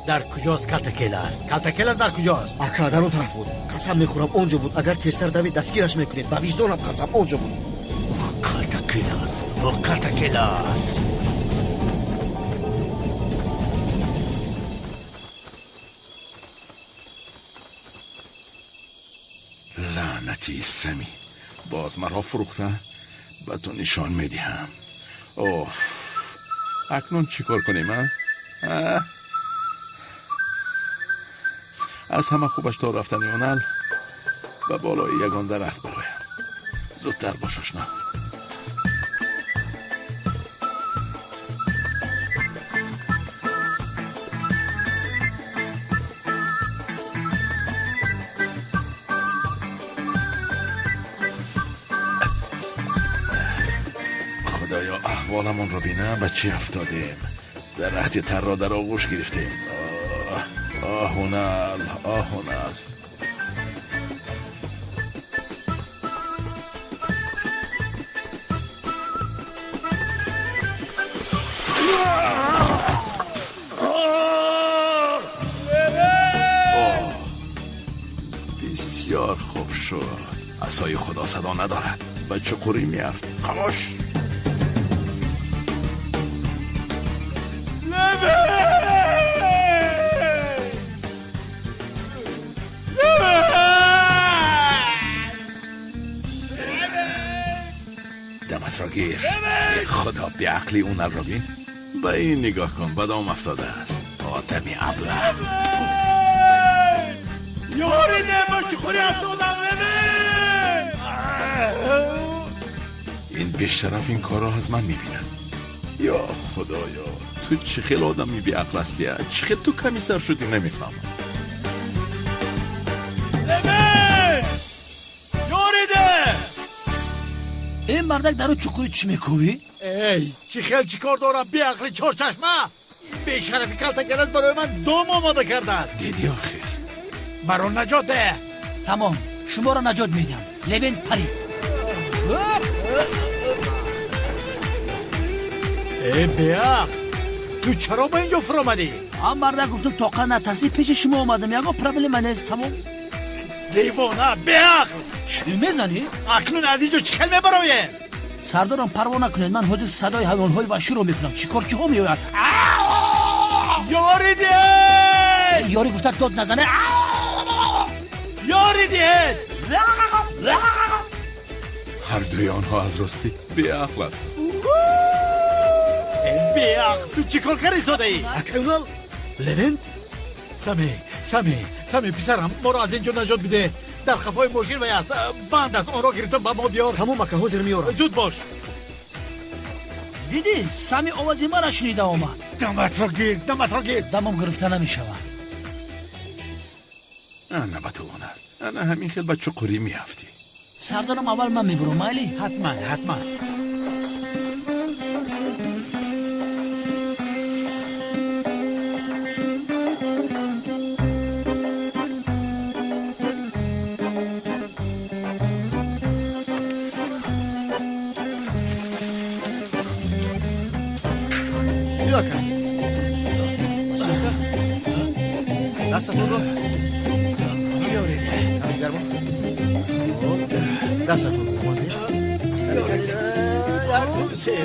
Дар куҷост калтакелас? Калтакелас дар куҷост? Ака, дар он тараф буд. Қасам мехӯрам, он ҷо буд. Агар тезтар давид, дастгираш мекунед. Ба виҷдонам қасам, он ҷо буд. Калтакелас, о, калтакелас! Лаънати Сами, боз маро фурӯхта. Ба ту нишон медиҳам. Оф, акнун чӣ кор кунем, а? Аз ҳама хубаш то рафтани Онал ба болои ягон дарахт бароям. Зудтар бош, ошно. خدایا، احوالمان رو بینم به چی افتادیم. درخت تر را در آغوش گرفتیم. آه آه هنل، آه هنل. آه، بسیار خوب شد. عصای خدا صدا ندارد و چقوری میافت. خاموش. دمت را گیر. خدا، بیعقلی اون را بین. به این نگاه کن، به دام افتاده است. آدمی ابله. یاری نه، با چخوری افتادم. این بیشرف این کار را از من میبینم. یا خدایا، تو چه خیلی آدمی بیعقل هستی. چه خیلی تو کمی سر شدی، نمیفهمم. Ин мардак дару чуқурӣ чӣ мекӯвӣ? Эй, чӣ хел чӣ кор дорам, беақли чорчашма! Бешарафи калтакелас барои ман дом омода кардааст. Дидӣ охир? Маро наҷот деҳ. Тамом, шуморо наҷот медиҳам. Левент пари. Э, беақл, ту чаро ба ин ҷо фуромадӣ? Ҳам мардак гуфтум тоқа натарсӣ, пеши шумо омадам, ягон проблема нест, тамом. Девона, беақл! Чӣ мезанӣ? Акнун аз ин ҷо чӣ хел мебароем? Сардорам, парво накунед, ман ҳозир садои ҳайвонҳои ваҳширо мекунам. Шикорчиҳо меоянд. Ёрӣ диҳед! Ёрӣ гуфта дод назане. Ёрӣ диҳед! Ҳардуи онҳо аз ростӣ беақл ҳастанд. Беақл, ту чӣ кор карди содаӣ? Акай Унал, Левент? Сами, Сами, Сами, писарам, моро аз ин ҷо наҷот бидеҳ. Дар қафои мошин вай аст, банд аст, онро гирифта ба мо биёр. Тамом ака, ҳозир меорам. Зуд бош. Дидӣ, Сами овози маро шунида омад. Даматро гир, даматро гир. Дамам гирифта намешавад. Ана ба ту ҳунар, ана ҳамин хел ба чуқурӣ меафтӣ. Сардорам, аввал ман мебурам, майли? Ҳатман, ҳатман. Биё ака. Дастатонро биёред. Каме гармо. Дастатонро монед. Як, ду, се.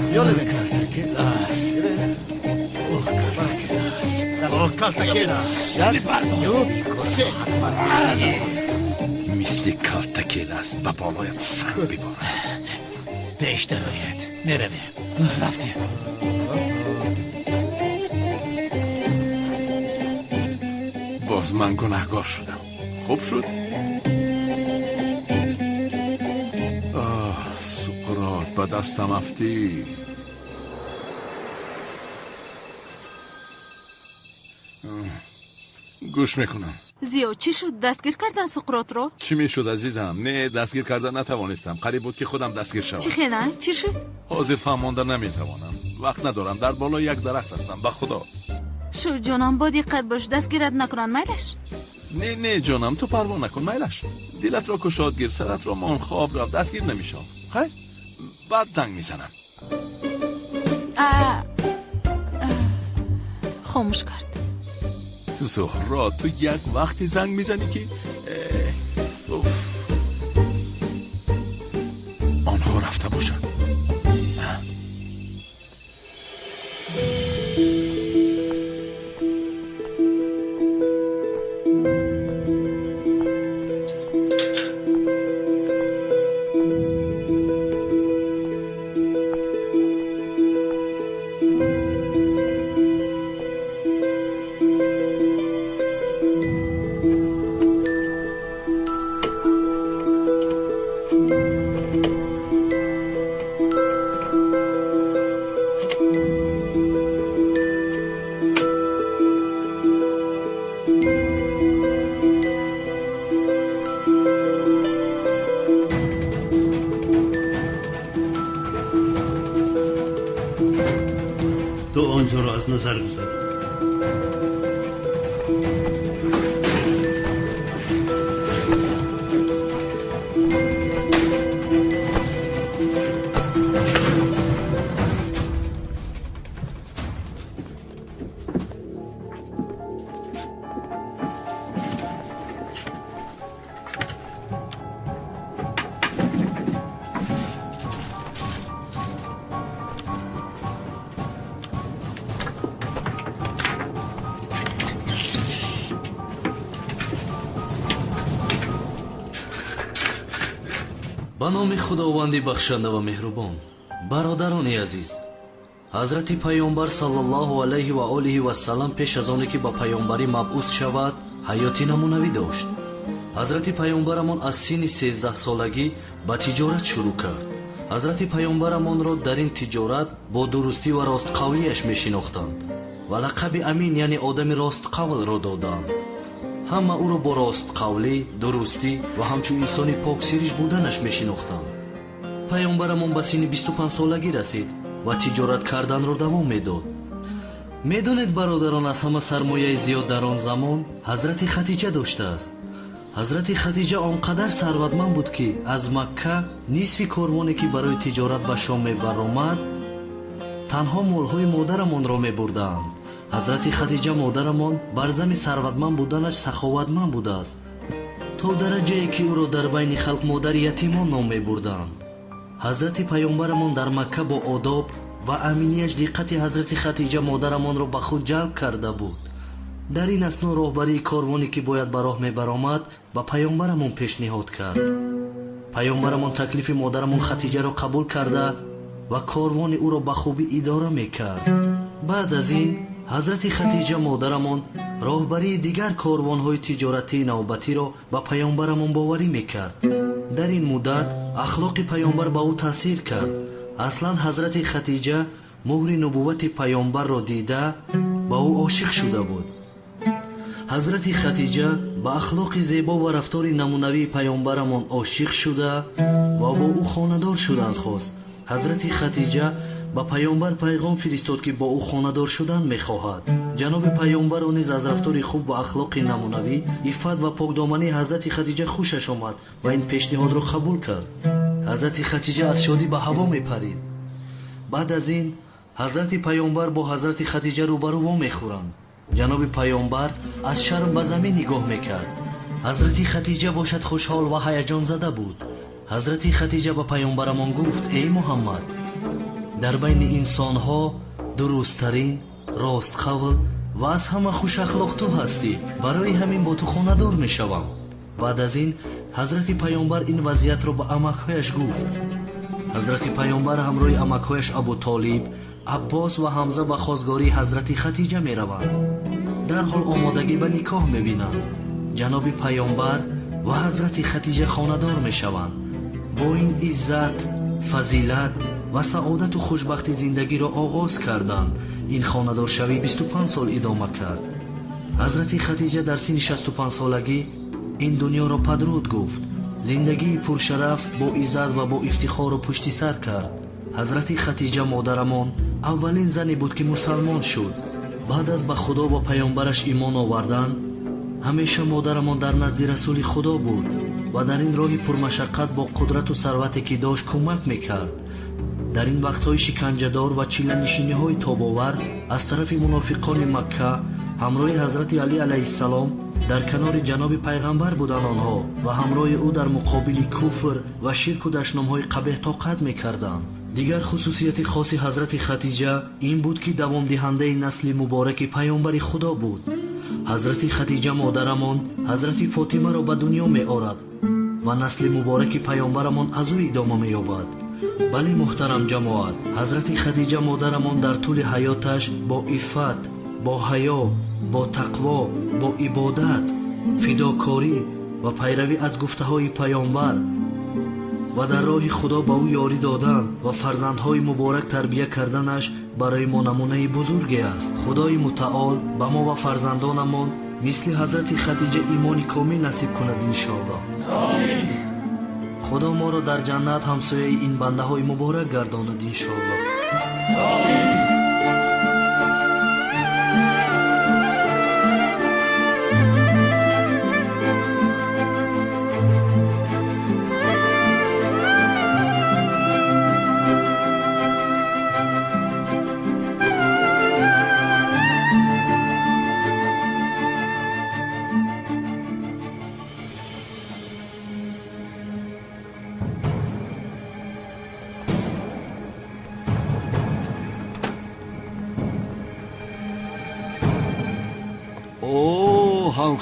Биё, Левент. Калтакелас. Оҳ, калтакелас. Оҳ, калтакелас. Як, ду, се. Мисли калтакелас ба болоят санг биборад. Пеш дарояд. Меравем. Рафтем. Боз ман гунаҳгор шудам. Хуб шуд? Оҳ, Суқрот, ба дастам афтӣ. Гӯш мекунам. Зиё, чӣ шуд? Дастгир кардан Суқротро? Чӣ мешуд, азизам? Не, дастгир карда натавонистам. Қариб буд, ки худам дастгир шавам. Чӣ хела? Чӣ шуд? Ҳозир фаҳмонда наметавонам. Вақт надорам. Дар болои як дарахт ҳастам, ба худо. Шу ҷонам, бо диққат бош, дастгират накунанд, майлаш? Не, не, ҷонам, ту парво накун, майлаш. Дилатро кушод гир, саратро мон, хоб рав, дастгир намешавам. Хайр, баъд занг мезанам. Хомӯш кард. Зуҳро, ту як вақте занг мезанӣ, ки уф. Онҳо рафта бошанд. Ту он ҷоро аз назар гузарон. Ба номи Худованди бахшанда ва меҳрубон. Бародарони азиз, ҳазрати Паёмбар саллаллоҳу алайҳи ва олиҳи вассалам пеш аз оне ки ба паёмбарӣ мабъус шавад, ҳаёти намунавӣ дошт. Ҳазрати паёмбарамон аз синни 13-солагӣ ба тиҷорат шурӯъ кард. Ҳазрати паёмбарамонро дар ин тиҷорат бо дурустӣ ва ростқавлияш мешинохтанд ва лақаби Амин, яъне одами ростқавлро доданд. Ҳама ӯро бо ростқавлӣ, дурустӣ ва ҳамчун инсони поксириш буданаш мешинохтанд. Паёмбарамон ба синни 25 солагӣ расид ва тиҷорат карданро давом медод. Медонед, бародарон, аз ҳама сармояи зиёд дар он замон ҳазрати Хатиҷа доштааст. Ҳазрати Хатиҷа он қадар сарватманд буд, ки аз Макка нисфи корвоне, ки барои тиҷорат ба Шом мебаромад, танҳо молҳои модарамонро мебурданд. Ҳазрати Хатиҷа модарамон бар зами сарватманд буданаш саховатманд будааст, то дараҷае ки ӯро дар байни халқ модари ятимон ном мебурданд. Ҳазрати паёмбарамон дар Макка бо одоб ва аминияш диққати ҳазрати Хатиҷа модарамонро ба худ ҷалб карда буд. Дар ин асно роҳбарии корвоне, ки бояд ба роҳ мебаромад, ба паёмбарамон пешниҳод кард. Паёмбарамон таклифи модарамон Хатиҷаро қабул карда ва корвони ӯро ба хубӣ идора мекард. Баъд аз ин ҳазрати Хатиҷа модарамон роҳбарии дигар корвонҳои тиҷоратии навбатиро ба паёмбарамон боварӣ мекард. Дар ин муддат ахлоқи паёмбар ба ӯ таъсир кард. Аслан ҳазрати Хатиҷа муҳри нубуввати паёмбарро дида ба ӯ ошиқ шуда буд. Ҳазрати Хатиҷа ба ахлоқи зебо ва рафтори намунавии паёмбарамон ошиқ шуда ва бо ӯ хонадор шудан хост. Ҳазрати Хатиҷа ба паёмбар пайғом фиристод, ки бо ӯ хонадор шудан мехоҳад. Ҷаноби паёмбарро низ аз рафтори хуб ва ахлоқи намунавӣ, иффат ва покдомании ҳазрати Хатиҷа хушаш омад ва ин пешниҳодро қабул кард. Ҳазрати Хатиҷа аз шодӣ ба ҳаво мепарид. Баъд аз ин ҳазрати паёмбар бо ҳазрати Хатиҷа рӯбарӯ вомехӯранд. Ҷаноби паёмбар аз шарм ба замин нигоҳ мекард. Ҳазрати Хатиҷа бошад хушҳол ва ҳаяҷонзада буд. Ҳазрати Хатиҷа ба паёмбарамон гуфт: эй Муҳаммад, дар байни инсонҳо дурусттарин, ростқавл ва аз ҳама хушахлоқ ту ҳастӣ. Барои ҳамин бо ту хонадор мешавам. Баъд аз ин ҳазрати паёмбар ин вазъиятро ба амакҳояш гуфт. Ҳазрати паёмбар ҳамроҳи амакҳояш Абутолиб, Аббос ва Ҳамза ба хостгории ҳазрати Хатиҷа мераванд. Дарҳол омодагӣ ба никоҳ мебинанд. Ҷаноби паёмбар ва ҳазрати Хатиҷа хонадор мешаванд. Бо ин иззат, фазилат ва саодату хушбахти зиндагиро оғоз карданд. Ин хонадоршавӣ 25 сол идома кард. Ҳазрати Хатиҷа дар синни 65 солагӣ ин дунёро падруд гуфт. Зиндагии пуршараф бо иззат ва бо ифтихору пушти сар кард. Ҳазрати Хатиҷа модарамон аввалин зане буд, ки мусалмон шуд. Баъд аз ба Худо ва паёмбараш имон овардан, ҳамеша модарамон дар назди Расули Худо буд ва дар ин роҳи пурмашаққат бо қудрату сарвате ки дошт кӯмак мекард. Дар ин вақтҳои шиканҷадор ва чиланишиниҳои тобовар аз тарафи мунофиқони Макка ҳамроҳи ҳазрати Алӣ алайҳиссалом дар канори ҷаноби пайғамбар буданд онҳо ва ҳамроҳи ӯ дар муқобили куфр ва ширку дашномҳои қабеҳ тоқат мекарданд. Дигар хусусияти хоси ҳазрати Хатиҷа ин буд, ки давомдиҳандаи насли мубораки паёмбари Худо буд. Ҳазрати Хатиҷа модарамон ҳазрати Фотимаро ба дунё меорад ва насли мубораки паёмбарамон аз ӯ идома меёбад. Бале, муҳтарам ҷамоат, ҳазрати Хатиҷа модарамон дар тӯли ҳаёташ бо иффат, бо ҳаё, бо тақво, бо ибодат, фидокорӣ ва пайравӣ аз гуфтаҳои паёмбар ва дар роҳи Худо ба ӯ ёрӣ додан ва фарзандҳои муборак тарбия карданаш барои мо намунаи бузурге аст. Худои мутаол ба мо ва фарзандонамон мисли ҳазрати Хатиҷа имони комил насиб кунад иншоаллоҳ. Худо моро дар ҷаннат ҳамсояи ин бандаҳои муборак гардонад иншоаллоҳ.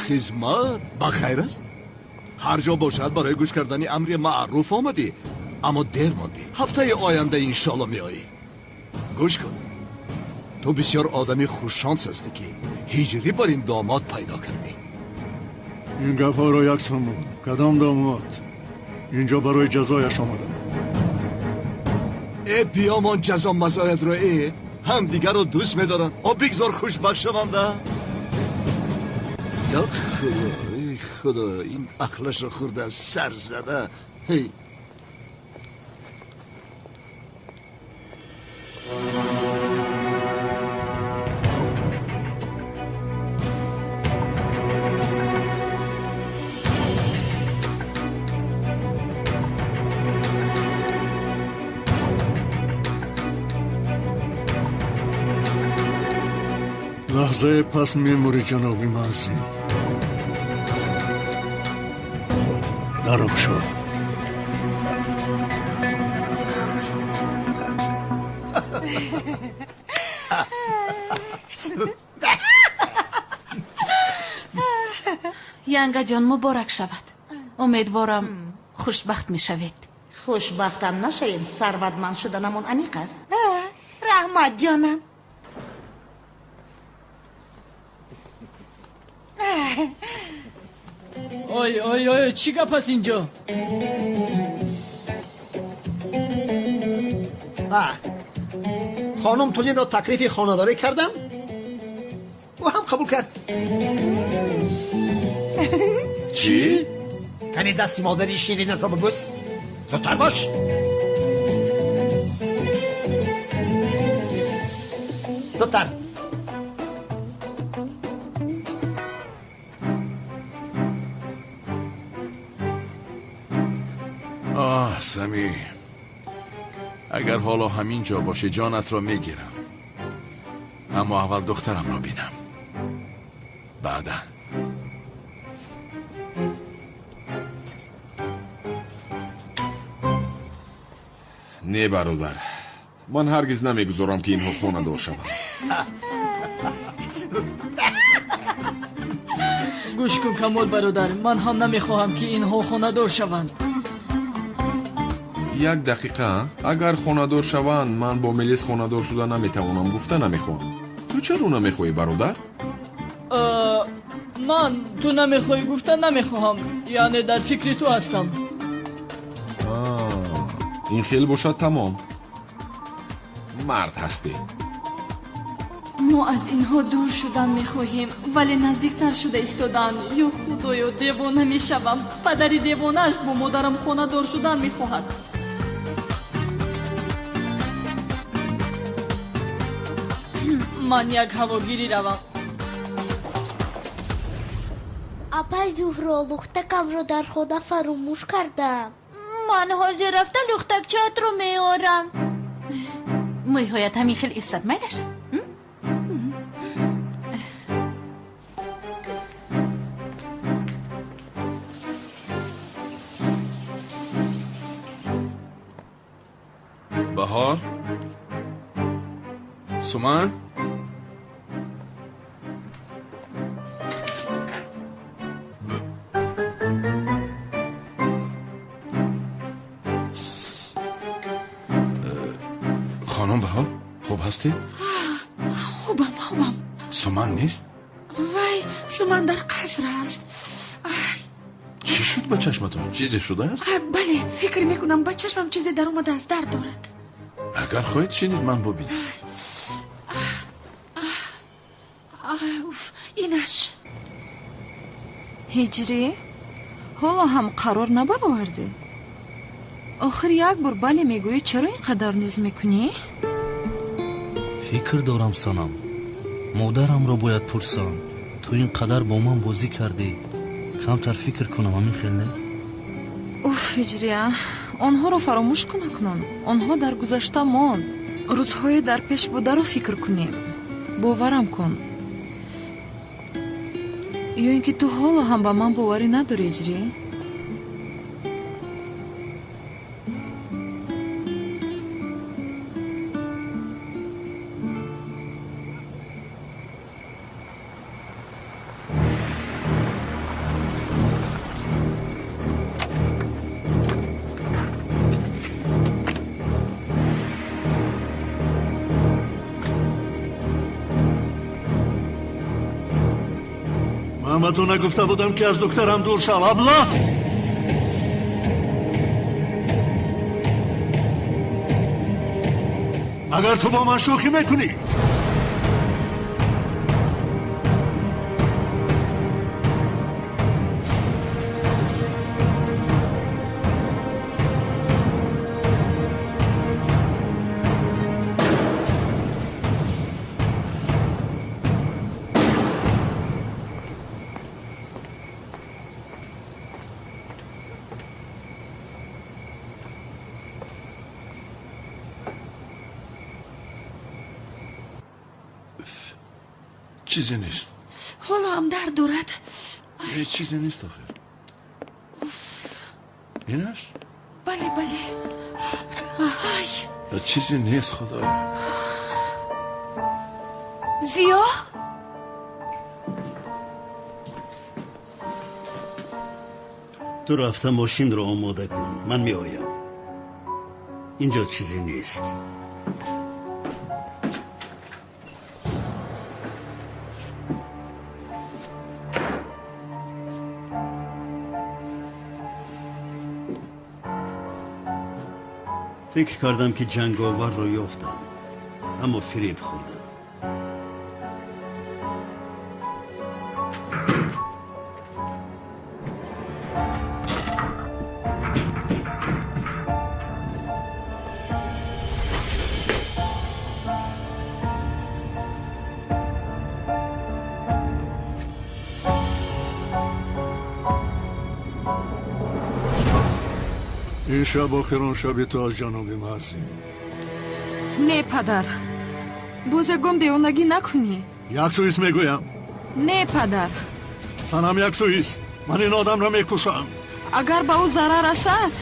Хизмат ба хайр аст? Ҳар ҷо бошад барои гӯш кардани амри маъруф омадӣ, аммо дер мондӣ. Ҳафтаи оянда иншоалло меоӣ. Гӯш кун, ту бисёр одами хушшонс ҳастӣ, ки ҳиҷрӣ бар ин домод пайдо кардӣ. Ин гапҳоро яксон буд. Кадом домод? Инҷо барои ҷазояш омадам. Э, биёмон ҷазо мазоятро, э ҳамдигарро дӯст медоранд. О, бигзор хушбахт шаванда. Я Худо, эй Худо, ин ақлашро хӯрда, сар зада. Ҳей. Лаҳзае пас мемурӣ, ҷаноби муаззин. Даро кушо. Янгаҷон, муборак шавад. Умедворам, хушбахт мешавед. Хушбахтам нашавем, сарватманд шуданамон аниқ аст. Раҳмат, ҷонам. Ой, ой, ой, чӣ гап аст инҷо? Хонум Тулинро таклифи хонадорӣ кардам, ӯ ҳам қабул кард. Чӣ? Кани дасти модари ширинатро бибӯс. Зудтар бош. Зудтар. Оҳ, Сами, агар ҳоло ҳамин ҷо бошӣ, ҷонатро мегирам. Аммо аввал духтарамро бинам, баъдан. Не, бародар, ман ҳаргиз намегузорам, ки инҳо хонадор шаванд. Гӯш кун, Камол бародар, ман ҳам намехоҳам, ки инҳо хонадор шаванд. Як дақиқа. Агар хонадор шаванд, ман бо Мелис хонадор шуда наметавонам, гуфта намехоҳам. Ту чаро намехоҳӣ, бародар? Ман ту намехоҳӣ гуфта намехоҳам, яъне дар фикри ту ҳастам. Ин хел бошад, тамом. Мард ҳастӣ. Мо аз инҳо дур шудан мехоҳем, вале наздиктар шуда истодан. Ё Худоё, девона мешавам. Падари девонааш бо модарам хонадор шудан мехоҳад. Ман як ҳавогирӣ равам. Апай Зуҳро, лухтакамро дар хона фаромӯш кардам. Ман ҳозир рафта лухтакчаатро меорам. Мӯйҳоят ҳамин хел истад, майлаш? Баҳор, Суман. Хонум Баҳор, хуб ҳастед? Хубам, хубам. Суман нест? Вай, Суман дар қаср аст. Чӣ шуд ба чашматон? Чизе шудааст? Бале, фикр мекунам, ба чашмам чизе даромадааст, дард дорад. Агар хоҳед, шинед, ман бубинам. Уф, инаш. Ҳиҷрӣ, ҳоло ҳам қарор набаровардӣ? Охир як бор бале мегӯӣ, чаро ин қадар нуз мекунӣ? Фикр дорам, санам. Модарамро бояд пурсам. Ту ин қадар бо ман бозӣ кардӣ, камтар фикр кунам, ҳамин хел не? Уф, Ҳиҷрия, онҳоро фаромӯш кун акнун. Онҳо дар гузашта монд. Рӯзҳои дар пеш бударо фикр кунем. Боварам кун. Ё ин ки ту ҳоло ҳам ба ман боварӣ надорӣ, Ҳиҷрӣ? Ман ба ту нагуфта будам, ки аз духтарам дур шав, абла? Агар ту бо ман шӯхӣ мекунӣ. Чизе нест. Ҳоло ҳам дард дорад. Ҳеҷ чизе нест охир. Инаш? Бале, бале. Ай. Чизе нест, худоё. Зиё? Ту рафта мошинро омода кун, ман меоям. Инҷо чизе нест. Фикр кардам, ки ҷанговарро ёфтам, аммо фиреб хӯрдам. Ин шаб охирон шаби ту аз ҷаноби муаззин. Не, падар, боз ягон девонагӣ накунӣ. Як сӯист мегӯям. Не, падар. Санам, як сӯист. Ман ин одамро мекушам. Агар ба ӯ зарар расад,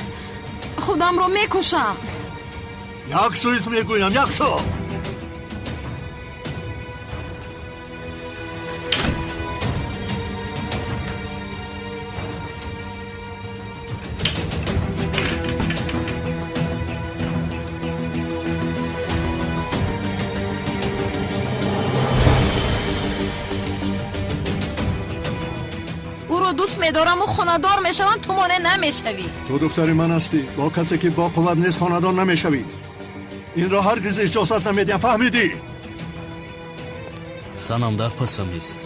худамро мекушам. Як сӯист мегӯям, як сӯ. Ӯро дӯст медораму хонадор мешавам, ту монеъ намешавӣ. Ту духтари ман ҳастӣ. Бо касе ки бо қувват нест хонадор намешавӣ. Инро ҳаргиз иҷозат намедиҳам, фаҳмидӣ? Санам дар пасам ист.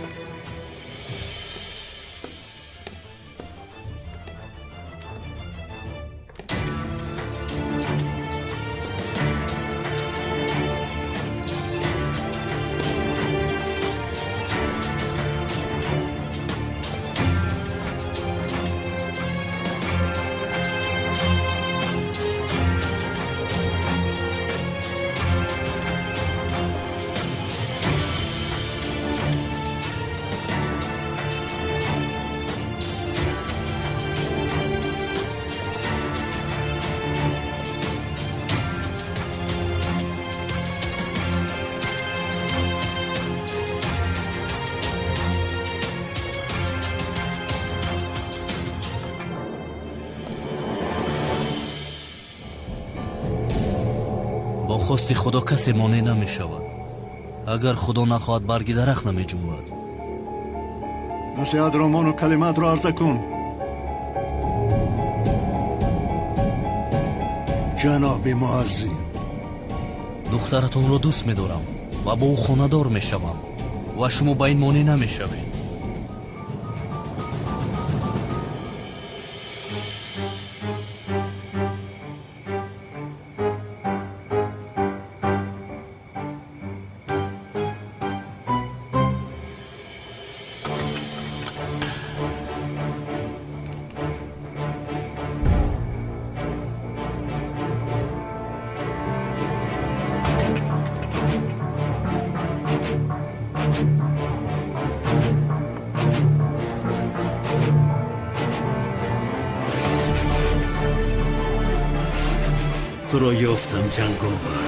Бо хости Худо касе монеъ намешавад. Агар Худо нахоҳад, барги дарахт намеҷунбад. Насиҳатро мону калимаатро арза кун. Ҷаноби муаззин. Духтаратонро дӯст медорам ва бо ӯ хонадор мешавам ва шумо ба ин монеъ намешавед. Туро ёфтам, ҷанговар.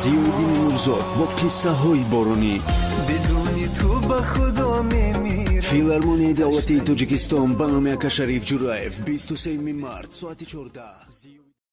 Зиёиддини Нурзод бо қиссаҳои боронӣ. Бидуни ту ба Худо мемирам. Филармонияи давлатии Тоҷикистон ба номи Акашариф Ҷураев, 23 март, соати 14.